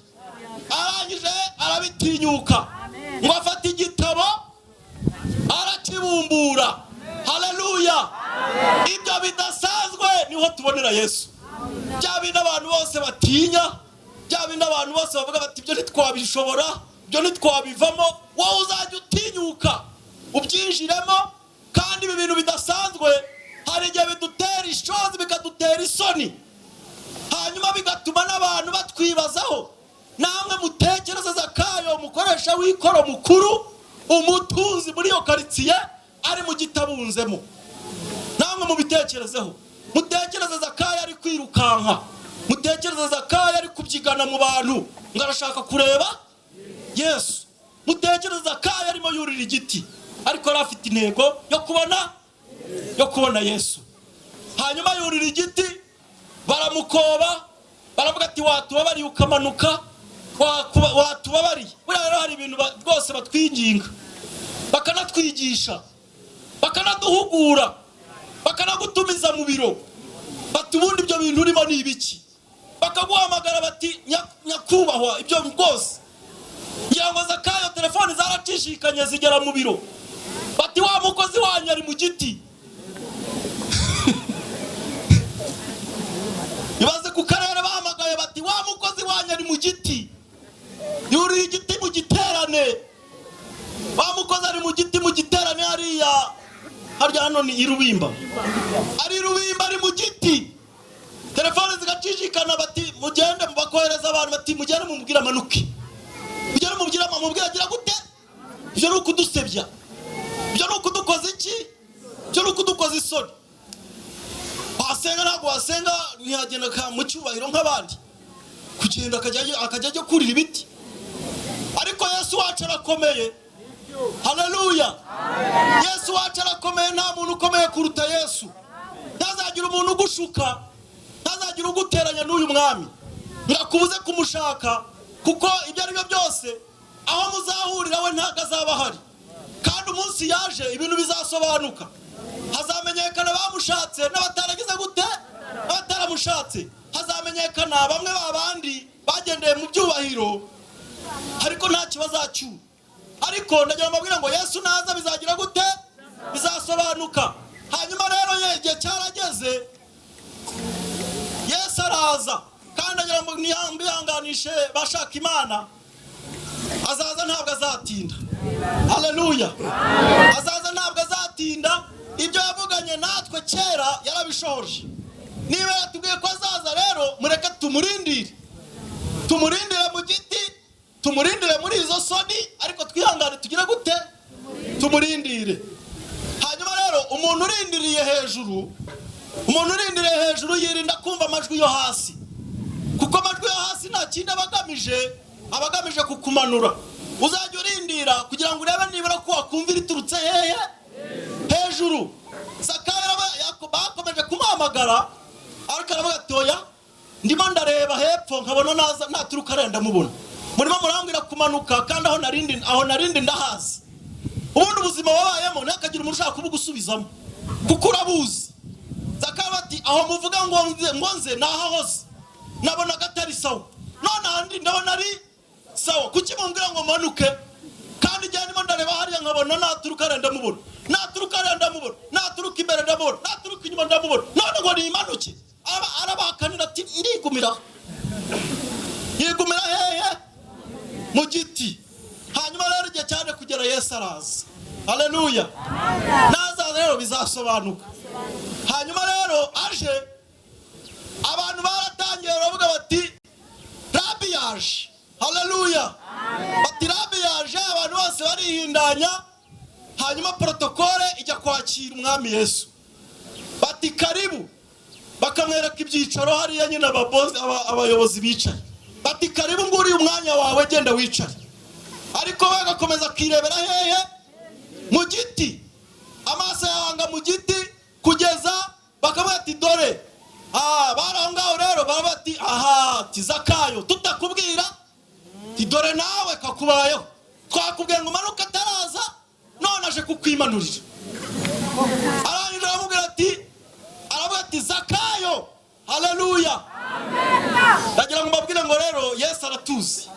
Arangije arabitinyuka ngo afate igitabo arakibumbura. Haleluya! Ibyo bidasanzwe niho tubonera Yesu. Bya bindi abantu bose batinya, bya bindi abantu bose bavuga bati: "Ibyo ntitwabishobora, ibyo ntitwabivamo," wowe uzajya utinyuka ubyinjiremo. Kandi ibi bintu bidasanzwe hari igihe bidutera ishozi, bikadutera isoni, hanyuma bigatuma n'abantu batwibazaho. Namwe mutekereze Zakayo, umukoresha w'ikoro mukuru, umutunzi muri iyo karitsiye, ari mu gitabunzemo. Namwe mubitekerezeho. Mutekereze Zakayo ari kwirukanka, mutekereze Zakayo ari kubyigana mu bantu ngo arashaka kureba Yesu, mutekereze Zakayo arimo yurira igiti, ariko yari afite intego yo kubona Yesu. Hanyuma yurira igiti, baramukoba, baravuga ati: "Watubabariye ukamanuka, watubabariye." Buriya rero hari ibintu rwose batwinginga, bakanatwigisha, bakanaduhugura, bakanagutumiza mu biro, bati: "Ubundi ibyo bintu urimo ni ibiki?" Bakaguhamagara bati: "Nyakubahwa, ibyo rwose." Ngira ngo Zakayo telefoni zaracishikanye zigera mu biro, bati: "Wa mukozi wanyu ari mu giti." Ibaze ku karere bahamagaye bati: "Wa mukozi wanyu ari mu giti, yuriye igiti mu giterane. Wa mukozi ari mu giti mu giterane hariya." Harya hano ni i Rubimba, ari i Rubimba, ari mu giti. Telefone zigacishikana, bati: "Mugende." Bakohereza abantu bati: "Mugende mumubwire amanuke, mugende mubwire, mumubwire agira gute? Ibyo ni ukudusebya, ibyo ni ukudukoza iki? Ibyo ni ukudukoza isoni. Wasenga ntabwo wasenga, ntiyagenda mu cyubahiro nk'abandi, kugenda akajya ajya kurira ibiti." Ariko Yesu wacu arakomeye. Haleluya! Yesu wacu arakomeye. Nta muntu ukomeye kuruta Yesu. Ntazagira umuntu ugushuka, ntazagira uguteranya n'uyu mwami ngo akubuze kumushaka, kuko ibyo ari byo byose aho muzahurira we ntabwo azaba ahari. Kandi umunsi yaje ibintu bizasobanuka, hazamenyekana bamushatse n'abataragize gute? N'abataramushatse. Hazamenyekana bamwe babandi bagendeye mu byubahiro ariko ntacyo bazacyura. Ariko ndagira ngo mbabwire ngo Yesu naza bizagira gute? Bizasobanuka. Hanyuma rero igihe cyarageze, Yesu araza. Kandi ndagira ngo mbihanganishe bashaka Imana, azaza ntabwo azatinda. Haleluya! Azaza ntabwo azatinda. Ibyo yavuganye natwe kera yarabishoje. Niba yatubwiye ko azaza rero, mureke tumurindire, tumurindire mu giti, tumurindire muri izo soni, ariko twihangane tugire gute? Tumurindire. Hanyuma rero umuntu urindiriye hejuru, umuntu urindiriye hejuru yirinda kumva amajwi yo hasi, kuko amajwi yo hasi nta kindi aba agamije, aba agamije kukumanura. Uzajya urindira kugira ngo urebe nibura ko wakumvira iturutse hehe? Hejuru. Zakayo bakomeje kumuhamagara, ariko aravuga ati: "Oya, ndimo ndareba hepfo nkabona naza naturuka arenda ndamubona. Murimo murambwira kumanuka, kandi aho narindi ndahazi." Ubundi ubuzima wabayemo ntihakagire umuntu ushaka kubugusubizamo, kuko urabuzi. Zakayo ati: "Aho muvuga ngo nze nahahoze, Nabonaga atari sawa, none ahandi ndabona ari sawa. Kuki mumbwira ngo manuke kandi igihe ndimo ndareba hariya nkabona naturuka hariya ndamubona, naturuka hariya ndamubona, naturuka imbere ndamubona, naturuka inyuma ndamubona, none ngo nimanuke?" Arabahakanira ati: "Ndigumiraho." Yigumira hehe? Mu giti. Hanyuma rero igihe cyane kugera, Yesu araza. Haleluya! Nazaza rero bizasobanuka. Hanyuma rero aje, abantu baratangiye baravuga bati: "Rabi yaje." Haleluya! Bati: "Rabi yaje." Abantu bose barihindanya. Hanyuma protocole ijya kwakira Umwami Yesu, bati: "Karibu." Bakamwereka ibyicaro hariya nyine abayobozi bicaye, bati: "Karibu, nguriye umwanya wawe, genda wicare." Ariko bagakomeza akirebera hehe? Mu giti. Amaso yahanga mu giti kugeza bakavuga ati: "Dore." Bari aho ngaho rero baravuga ati: "Aha tizakayo tutakubwira ti dore nawe kakubayeho, twakubwiye ngo umanuke ataraza, none aje kukwimanurira." Arangije aramubwira ati, aravuga ati: "Zakayo." Haleluya! Ndagira ngo mbabwire ngo rero Yesu aratuzi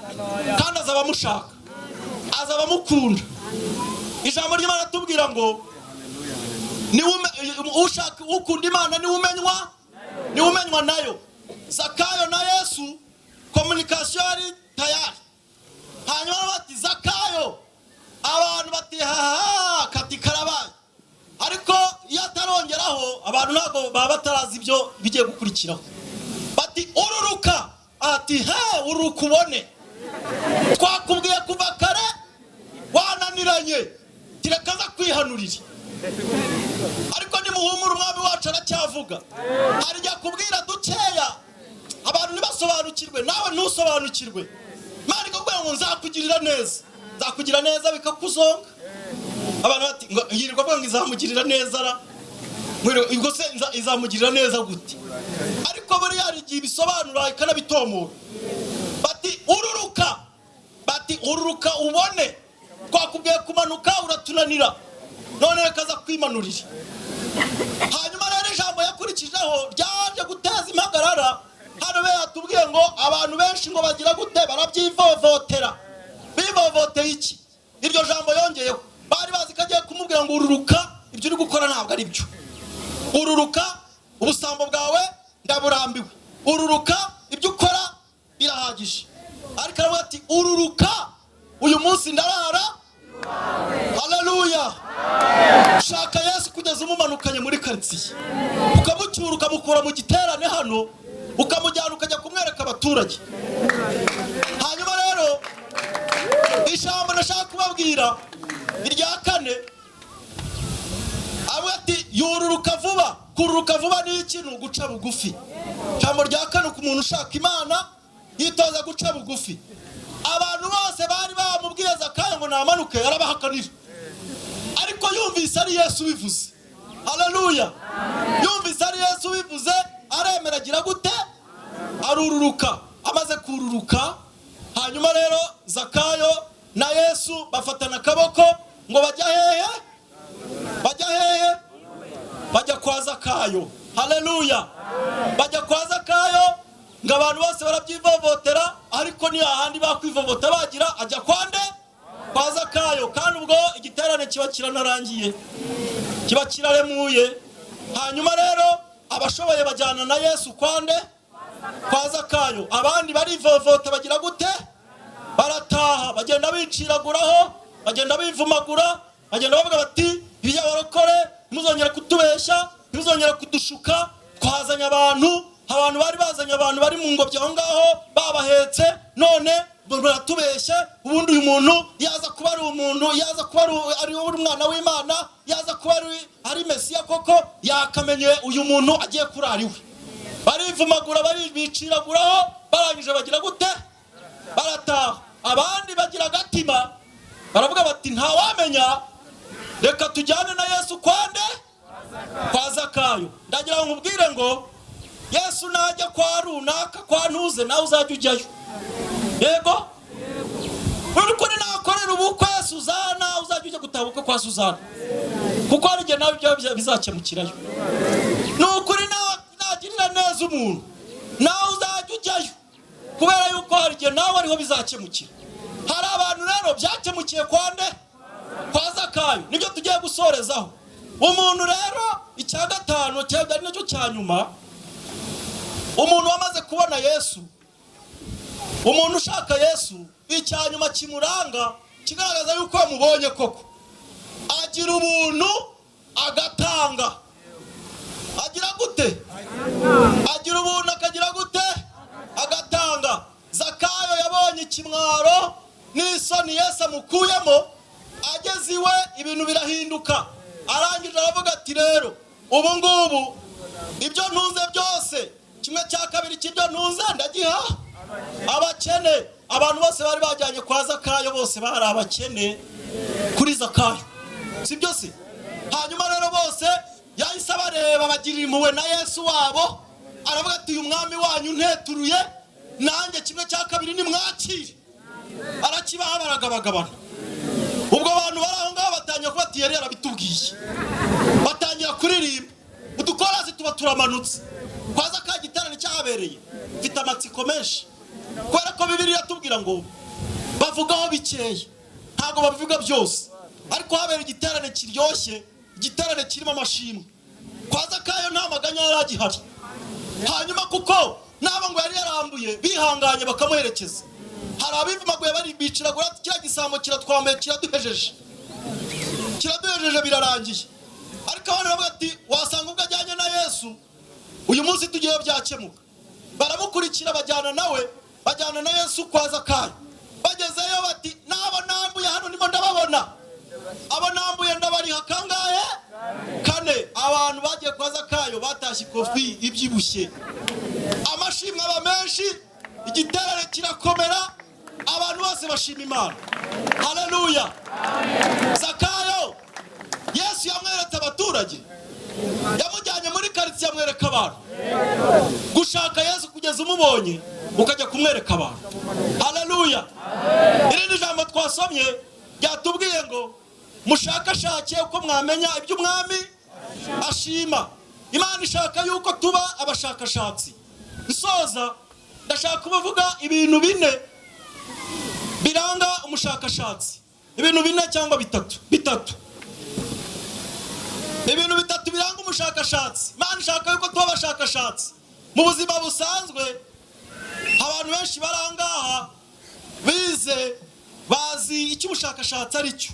kandi azaba amushaka, azaba amukunda. Ijambo ry'Imana atubwira ngo ushaka ukunda Imana niwe umenywa, niwe umenywa nayo. Zakayo na Yesu communication yari tayari. Hanyuma bati: "Zakayo." Abantu bati: "Haha, kati karabaye." Ariko iyo atarongeraho, abantu ntabwo baba batarazi ibyo bigiye gukurikiraho. Bati: "Ururuka." Ati: "He, ururuka ubone, twakubwiye kuva kare wananiranye, tireka aza kwihanurira." Ariko nimuhumure, Umwami wacu aracyavuga. Hari igihe akubwira dukeya abantu ntibasobanukirwe, nawe ntusobanukirwe. Imana ikakubwira ngo: "Nzakugirira neza, nzakugira neza," bikakuzonga. Abantu bati ngo yirirwa avuga ngo izamugirira neza ra. Ubwo se izamugirira neza gute? Ariko buriya hari igihe ibisobanura ikanabitomora. Bati: "Ururuka." Bati: "Ururuka ubone, twakubwiye kumanuka uratunanira, none reka aza kwimanurira." Hanyuma rero ijambo yakurikijeho ryaje guteza impagarara. Hano be yatubwiye ngo abantu benshi ngo bagira gute? Barabyivovotera. Bivovoteye iki? Iryo jambo yongeyeho. Bari bazi ko agiye kumubwira ngo: "Ururuka, ibyo uri gukora ntabwo ari byo. Ururuka, ubusambo bwawe ndaburambiwe. Ururuka, ibyo ukora birahagije." Ariko aravuga ati: "Ururuka, uyu munsi ndarara." Haleluya! Shaka Yesu kugeza umumanukanye muri karitsiye, ukamucyura, ukamukura mu giterane hano, ukamujyana ukajya kumwereka abaturage. Hanyuma rero ijambo nashaka kubabwira irya kane, avuga ati: "Yururuka vuba." Kururuka vuba ni iki? Ni uguca bugufi. Ijambo rya kane, ku muntu ushaka Imana yitoza guca bugufi. Abantu bose bari bamubwiye Zakayo ngo namanuke, arabahakanira. Ariko yumvise ari Yesu ubivuze, haleluya, yumvise ari Yesu ubivuze, aremera, agira gute? Arururuka. Amaze kururuka, hanyuma rero Zakayo na Yesu bafatana akaboko ngo bajya hehe? Bajya hehe? Bajya kwa Zakayo. Haleluya! Bajya kwa Zakayo. Ngo abantu bose barabyivovotera, ariko ni hahandi bakwivovota bagira ajya kwa nde? Kwa Zakayo. Kandi ubwo igiterane kiba kiranarangiye, kiba kiraremuye. Hanyuma rero abashoboye bajyana na Yesu kwa nde? Kwa Zakayo. Abandi barivovota, bagira gute? Barataha, bagenda biciraguraho, bagenda bivumagura, bagenda bavuga bati: "Iby'abarokore, ntimuzongere kutubeshya, ntimuzongere kudushuka. Twazanye abantu, abantu bari bazanye abantu bari mu ngobyi aho ngaho babahetse, none baratubeshye. Ubundi uyu muntu yaza kuba ari umuntu, yaza kuba ari umwana w'Imana, yaza kuba ari Mesiya koko, yakamenye uyu muntu agiye kurara iwe." Barivumagura, baribiciraguraho, barangije bagira gute? Barataha. Abandi bagira agatima, baravuga bati: "Ntawamenya, reka tujyane na Yesu kwande? Kwa Zakayo." Ndagira ngo nkubwire ngo Yesu najya kwa runaka, kwa ntuze, nawe uzajya ujyayo. Yego, uri kuri nakorera ubukwe Suzana, uzajya ujya gutaha ubukwe kwa Suzana, kuko hari igihe nawe ibyo bizakemukirayo. Ni ukuri, nagirira neza umuntu, nawe uzajya ujyayo. Kubera yuko hari igihe nawe ariho bizakemukira. Hari abantu rero byakemukiye kwa nde? Kwa Zakayo. Nibyo tugiye gusorezaho. Umuntu rero icya gatanu cyangwa ari nacyo cya nyuma, umuntu wamaze kubona Yesu, umuntu ushaka Yesu, icya nyuma kimuranga kigaragaza yuko yamubonye koko, agira ubuntu agatanga. Agira gute? Agira ubuntu akagira gute? Agatanga. Zakayo yabonye ikimwaro n'isoni Yesu amukuyemo, ageze iwe ibintu birahinduka. Arangije aravuga ati rero ubu ngubu ibyo ntunze byose, kimwe cya kabiri cy'ibyo ntunze ndagiha abakene. Abantu bose bari bajyanye kwa Zakayo bose bari abakene kuri Zakayo, si byo se? Hanyuma rero bose yahise abareba bagirira impuhwe na Yesu wabo, aravuga ati uyu mwami wanyu nteturuye nanjye kimwe cya kabiri nimwakire. Arakibaha, baragabagabana. Ubwo abantu bari aho ngaho batangira kuba ati yari yarabitubwiye, batangira kuririmba udukorasi tuba turamanutse. Kwa Zakayo igiterane cyahabereye, mfite amatsiko menshi kubera ko Bibiliya iratubwira ngo bavugaho bikeya, ntabwo babivuga byose, ariko habera igiterane kiryoshye, igiterane kirimo amashimwe. Kwa Zakayo nta maganya yari agihari. Hanyuma kuko n'abo ngo yari yarambuye bihanganye bakamuherekeza, hari abivumaguye bari biciragura ati kiriya gisambo kiratwambaye, kiraduhejeje, kiraduhejeje, birarangiye. Ariko abandi baravuga ati wasanga ubwo ajyanye na Yesu uyu munsi tugiyeyo byakemuka. Baramukurikira bajyana nawe, bajyana na Yesu kwa Zakayo. Bagezeyo bati n'abo nambuye hano ndimo ndababona, abo nambuye ndabariha kangahe? Kane. Abantu bagiye kwa Zakayo batashye ikofi ibyibushye, amashimwe aba menshi, igiterane kirakomera, abantu bose bashima Imana. Haleluya! Zakayo Yesu yamweretse abaturage, yamujyanye muri karitsiye amwereka abantu. Gushaka Yesu kugeza umubonye ukajya kumwereka abantu. Haleluya! Irindi jambo twasomye ryatubwiye ngo mushakashake uko mwamenya ibyo umwami ashima. Imana ishaka yuko tuba abashakashatsi. Nsoza, ndashaka kubavuga ibintu bine biranga umushakashatsi, ibintu bine cyangwa bitatu, bitatu, ibintu bitatu biranga umushakashatsi. Imana ishaka yuko tuba abashakashatsi. Mu buzima busanzwe abantu benshi barangaha bize bazi icyo ubushakashatsi ari cyo.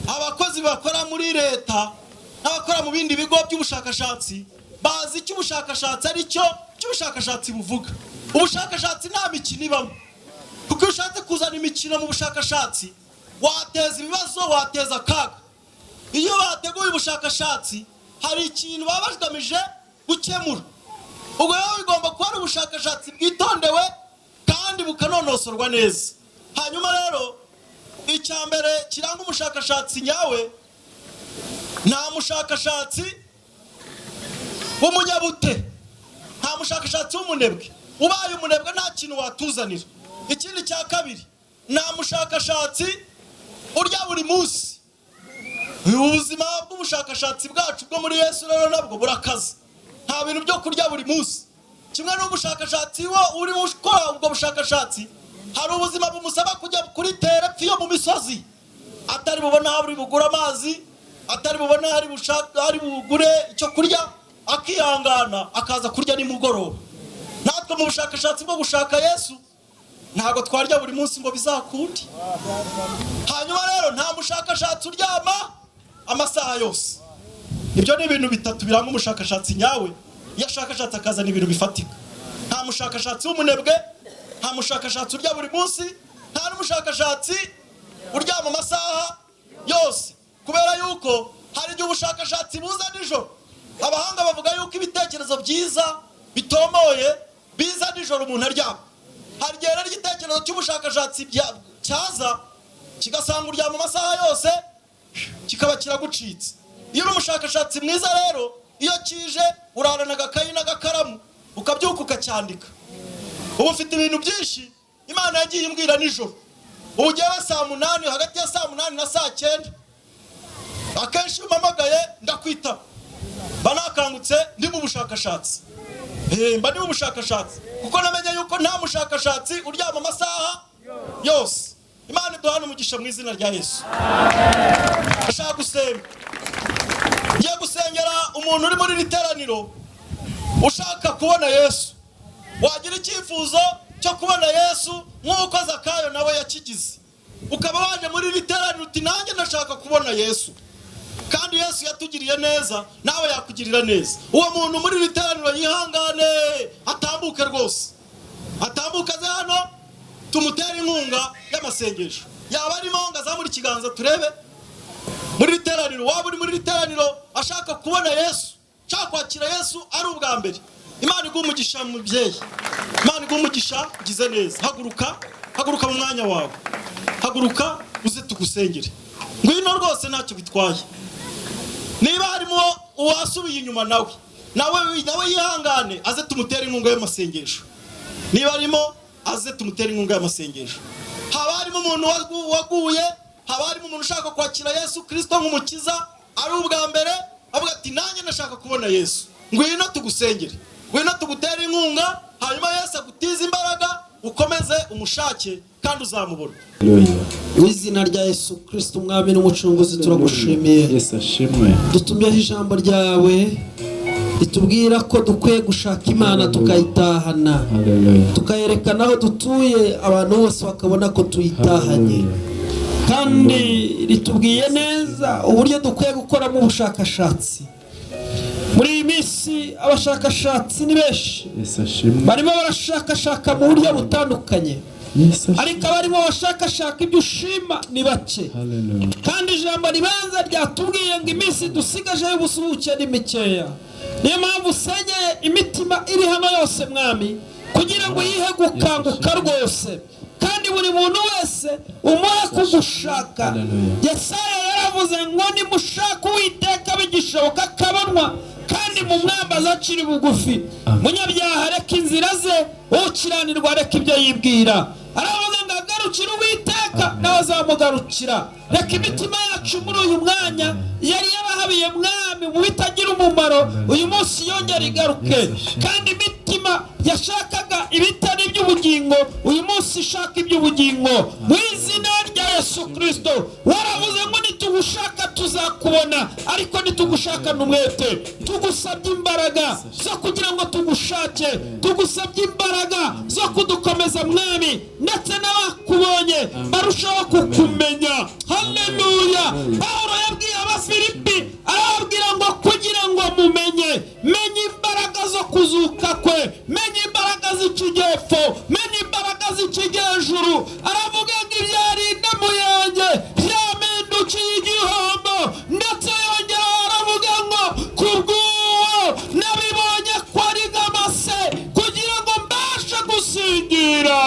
Abakozi bakora muri leta n'abakora mu bindi bigo by'ubushakashatsi bazi icyo ubushakashatsi ari cyo, icyo ubushakashatsi buvuga. Ubushakashatsi nta mikino ibamo, kuko iyo ushatse kuzana imikino mu bushakashatsi wateza ibibazo, wateza akaga. Iyo bateguye ubushakashatsi hari ikintu baba bagamije gukemura. Ubwo rero bigomba kuba ari ubushakashatsi bwitondewe kandi bukanonosorwa neza. Hanyuma rero icya mbere kiranga umushakashatsi nyawe, nta mushakashatsi w'umunyabute, nta mushakashatsi w'umunebwe. Ubaye umunebwe nta kintu watuzanira. Ikindi cya kabiri, nta mushakashatsi urya buri munsi. Ubuzima bw'ubushakashatsi bwacu bwo muri Yesu rero nabwo burakaze, nta bintu byo kurya buri munsi. Kimwe n'ubushakashatsi wo uri gukora ubwo bushakashatsi, hari ubuzima bumusaba kujya kuri terepfi yo mu misozi, atari bubone aho ari bugure amazi, atari bubone aho ari bugure icyo kurya, akihangana akaza kurya nimugoroba. Natwe mu bushakashatsi bwo gushaka Yesu ntabwo twarya buri munsi ngo bizakunde. Hanyuma rero nta mushakashatsi uryama amasaha yose. Ibyo ni ibintu bitatu biranga umushakashatsi nyawe. Iyo ashakashatse akazana ibintu bifatika. Nta mushakashatsi w'umunebwe, nta mushakashatsi urya buri munsi, nta n'umushakashatsi uryama amasaha yose. Kubera yuko hari igihe ubushakashatsi buza nijoro. Abahanga bavuga yuko ibitekerezo byiza bitomoye biza nijoro umuntu aryama. Hari igihe rero igitekerezo cy'ubushakashatsi cyaza kigasanga uryama amasaha yose, kikaba kiragucitse. Iyo uri umushakashatsi mwiza rero, iyo kije urarana agakayi n'agakaramu, ukabyuka ukacyandika. Ubu ufite ibintu byinshi Imana yagiye imbwira nijoro. Ubu ugera saa 8, hagati ya saa 8 na saa 9, akenshi iyo umpamagaye ndakwitaba, mba nakangutse ndi mu bushakashatsi. Mba ndi mu bushakashatsi, kuko namenye yuko nta mushakashatsi uryama amasaha yose. Imana iduhane umugisha mu izina rya Yesu. Ndashaka gusenga, ngiye gusengera umuntu uri muri iri teraniro ushaka kubona Yesu, wagira icyifuzo cyo kubona Yesu nk'uko Zakayo nawe yakigize, ukaba waje muri iri teraniro uti: "Nanjye ndashaka kubona Yesu." Kandi Yesu yatugiriye neza, nawe yakugirira neza. Uwo muntu muri iri teraniro yihangane atambuke rwose, atambuke aze hano tumutere inkunga y'amasengesho. Yaba arimo ngo azamure ikiganza turebe. Muri iri teraniro, waba uri muri iri teraniro ashaka kubona Yesu, ashaka kwakira Yesu ari ubwa mbere. Imana iguha umugisha, mubyeyi. Imana iguha umugisha, ugize neza. Haguruka, haguruka mu mwanya wawe, haguruka uze tugusengere. Ngwino rwose, ntacyo bitwaye. Niba harimo uwasubiye inyuma, nawe yihangane aze tumutere inkunga y'amasengesho. Niba arimo, aze tumutere inkunga y'amasengesho. Haba harimo umuntu waguye, haba harimo umuntu ushaka kwakira Yesu Kirisito nk'umukiza ari ubwa mbere, avuga ati: "Nanjye ndashaka kubona Yesu." Ngwino tugusengere, ngwino tugutere inkunga, hanyuma Yesu agutize imbaraga, ukomeze umushake kandi uzamubona. Mu izina rya Yesu Kirisito, Umwami n'Umucunguzi, turagushimiye. Yesu ashimwe. Dutumyeho ijambo ryawe ritubwira ko dukwiye gushaka Imana tukayitahana, Haleluya. tukayerekana aho dutuye, abantu bose bakabona ko tuyitahanye. Kandi ritubwiye neza uburyo dukwiye gukoramo ubushakashatsi. Muri iyi minsi abashakashatsi ni benshi, Yesu ashimwe. barimo barashakashaka mu buryo butandukanye, Yesu ashimwe. ariko abarimo bashakashaka ibyo ushima ni bake. Haleluya. Kandi ijambo ribanza ryatubwiye ngo iminsi dusigaje y'ubusuhuke ni mikeya. Niyo mpamvu usengeye imitima iri hano yose, Mwami, kugira ngo yihe gukanguka rwose, kandi buri muntu wese umuhe kugushaka. Haleluya. Yesaya yaravuze ngo: "Nimushaka Uwiteka bigishoboka akabonwa, kandi mumwambaza akiri bugufi." Munyabyaha reka inzira ze, ukiranirwa reka ibyo yibwira. Aravuga ngo agarukire Uwiteka, nawe azamugarukira. Reka imitima yacu muri uyu mwanya yari yarahabiye, Mwami, mu bitagira umumaro, uyu munsi yongera igaruke. Kandi imitima yashakaga ibitari iby'ubugingo, uyu munsi ishaka iby'ubugingo, mu izina rya Yesu Kirisito. Waravuze ngo nitugushaka tuzakubona, ariko nitugushakana umwete. Tugusabye imbaraga zo kugira ngo tugushake, tugusabye imbaraga zo kudukomeza, Mwami, ndetse n'abakubonye barushaho kukumenya. Haleluya! Pawulo yabwiye Abafilipi, arababwira ngo kugira ngo mumenye, menye imbaraga zo kuzuka kwe, menye imbaraga z'ikijyepfo, menye imbaraga z'ikijyejuru. Aravuga ngo ibyari indamu yanjye byampindukiye igihombo. Ndetse yongera aravuga ngo kubw'uwo nabibonye ko ari nk'amase, kugira ngo mbashe gusingira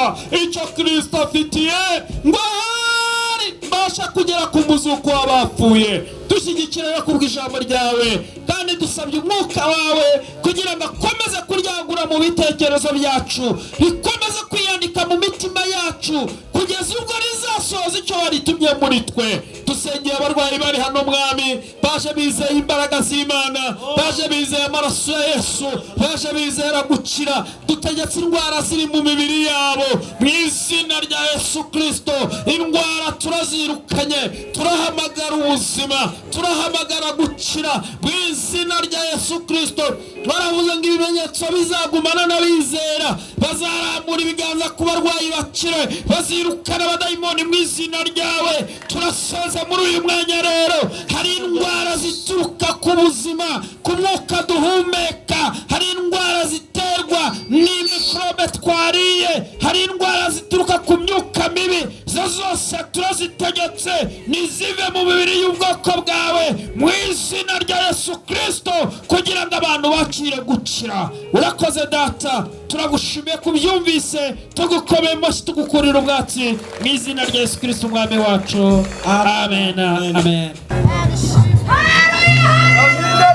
icyo Kirisito afitiye, ngo ahari mbashe kugera ku muzuko w'abapfuye. Dushyigikira rero kubw'ijambo ryawe, kandi dusabye umwuka wawe kugira ngo akomeze kuryagura mu bitekerezo byacu, rikomeze kwiyandika mu mitima yacu kugeza ubwo rizasohoza icyo waritumye muri twe. Dusengeye abarwayi bari hano, Mwami, baje bizeye imbaraga z'Imana, baje bizeye amaraso ya Yesu, baje bizera gukira. Dutegetse indwara ziri mu mibiri yabo, mu izina rya Yesu Kirisito, indwara turazirukanye. Turahamagara ubuzima, turahamagara gukira mu izina rya Yesu Kirisito. Baravuze ngo ibimenyetso bizagumana n'abizera: bazarambura ibiganza ku barwayi bakire, bazirukana abadayimoni mu izina ryawe. Turasoza muri uyu mwanya rero, hari indwara zituruka ku buzima, ku mwuka duhumeka, hari indwara ziterwa n'imikorobe twariye, hari indwara zituruka ku myuka mibi. Izo zose turazitegetse, nizive mu mibiri y'ubwoko bwawe mu izina rya Yesu Kirisito, kugira ngo abantu bakire gukira. Urakoze Data, turagushimiye kubyumvise. Tugukomeye amashyi, tugukurira ubwatsi mu izina rya Yesu Kirisito, Umwami wacu. Amen, amen.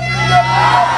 Hallelujah!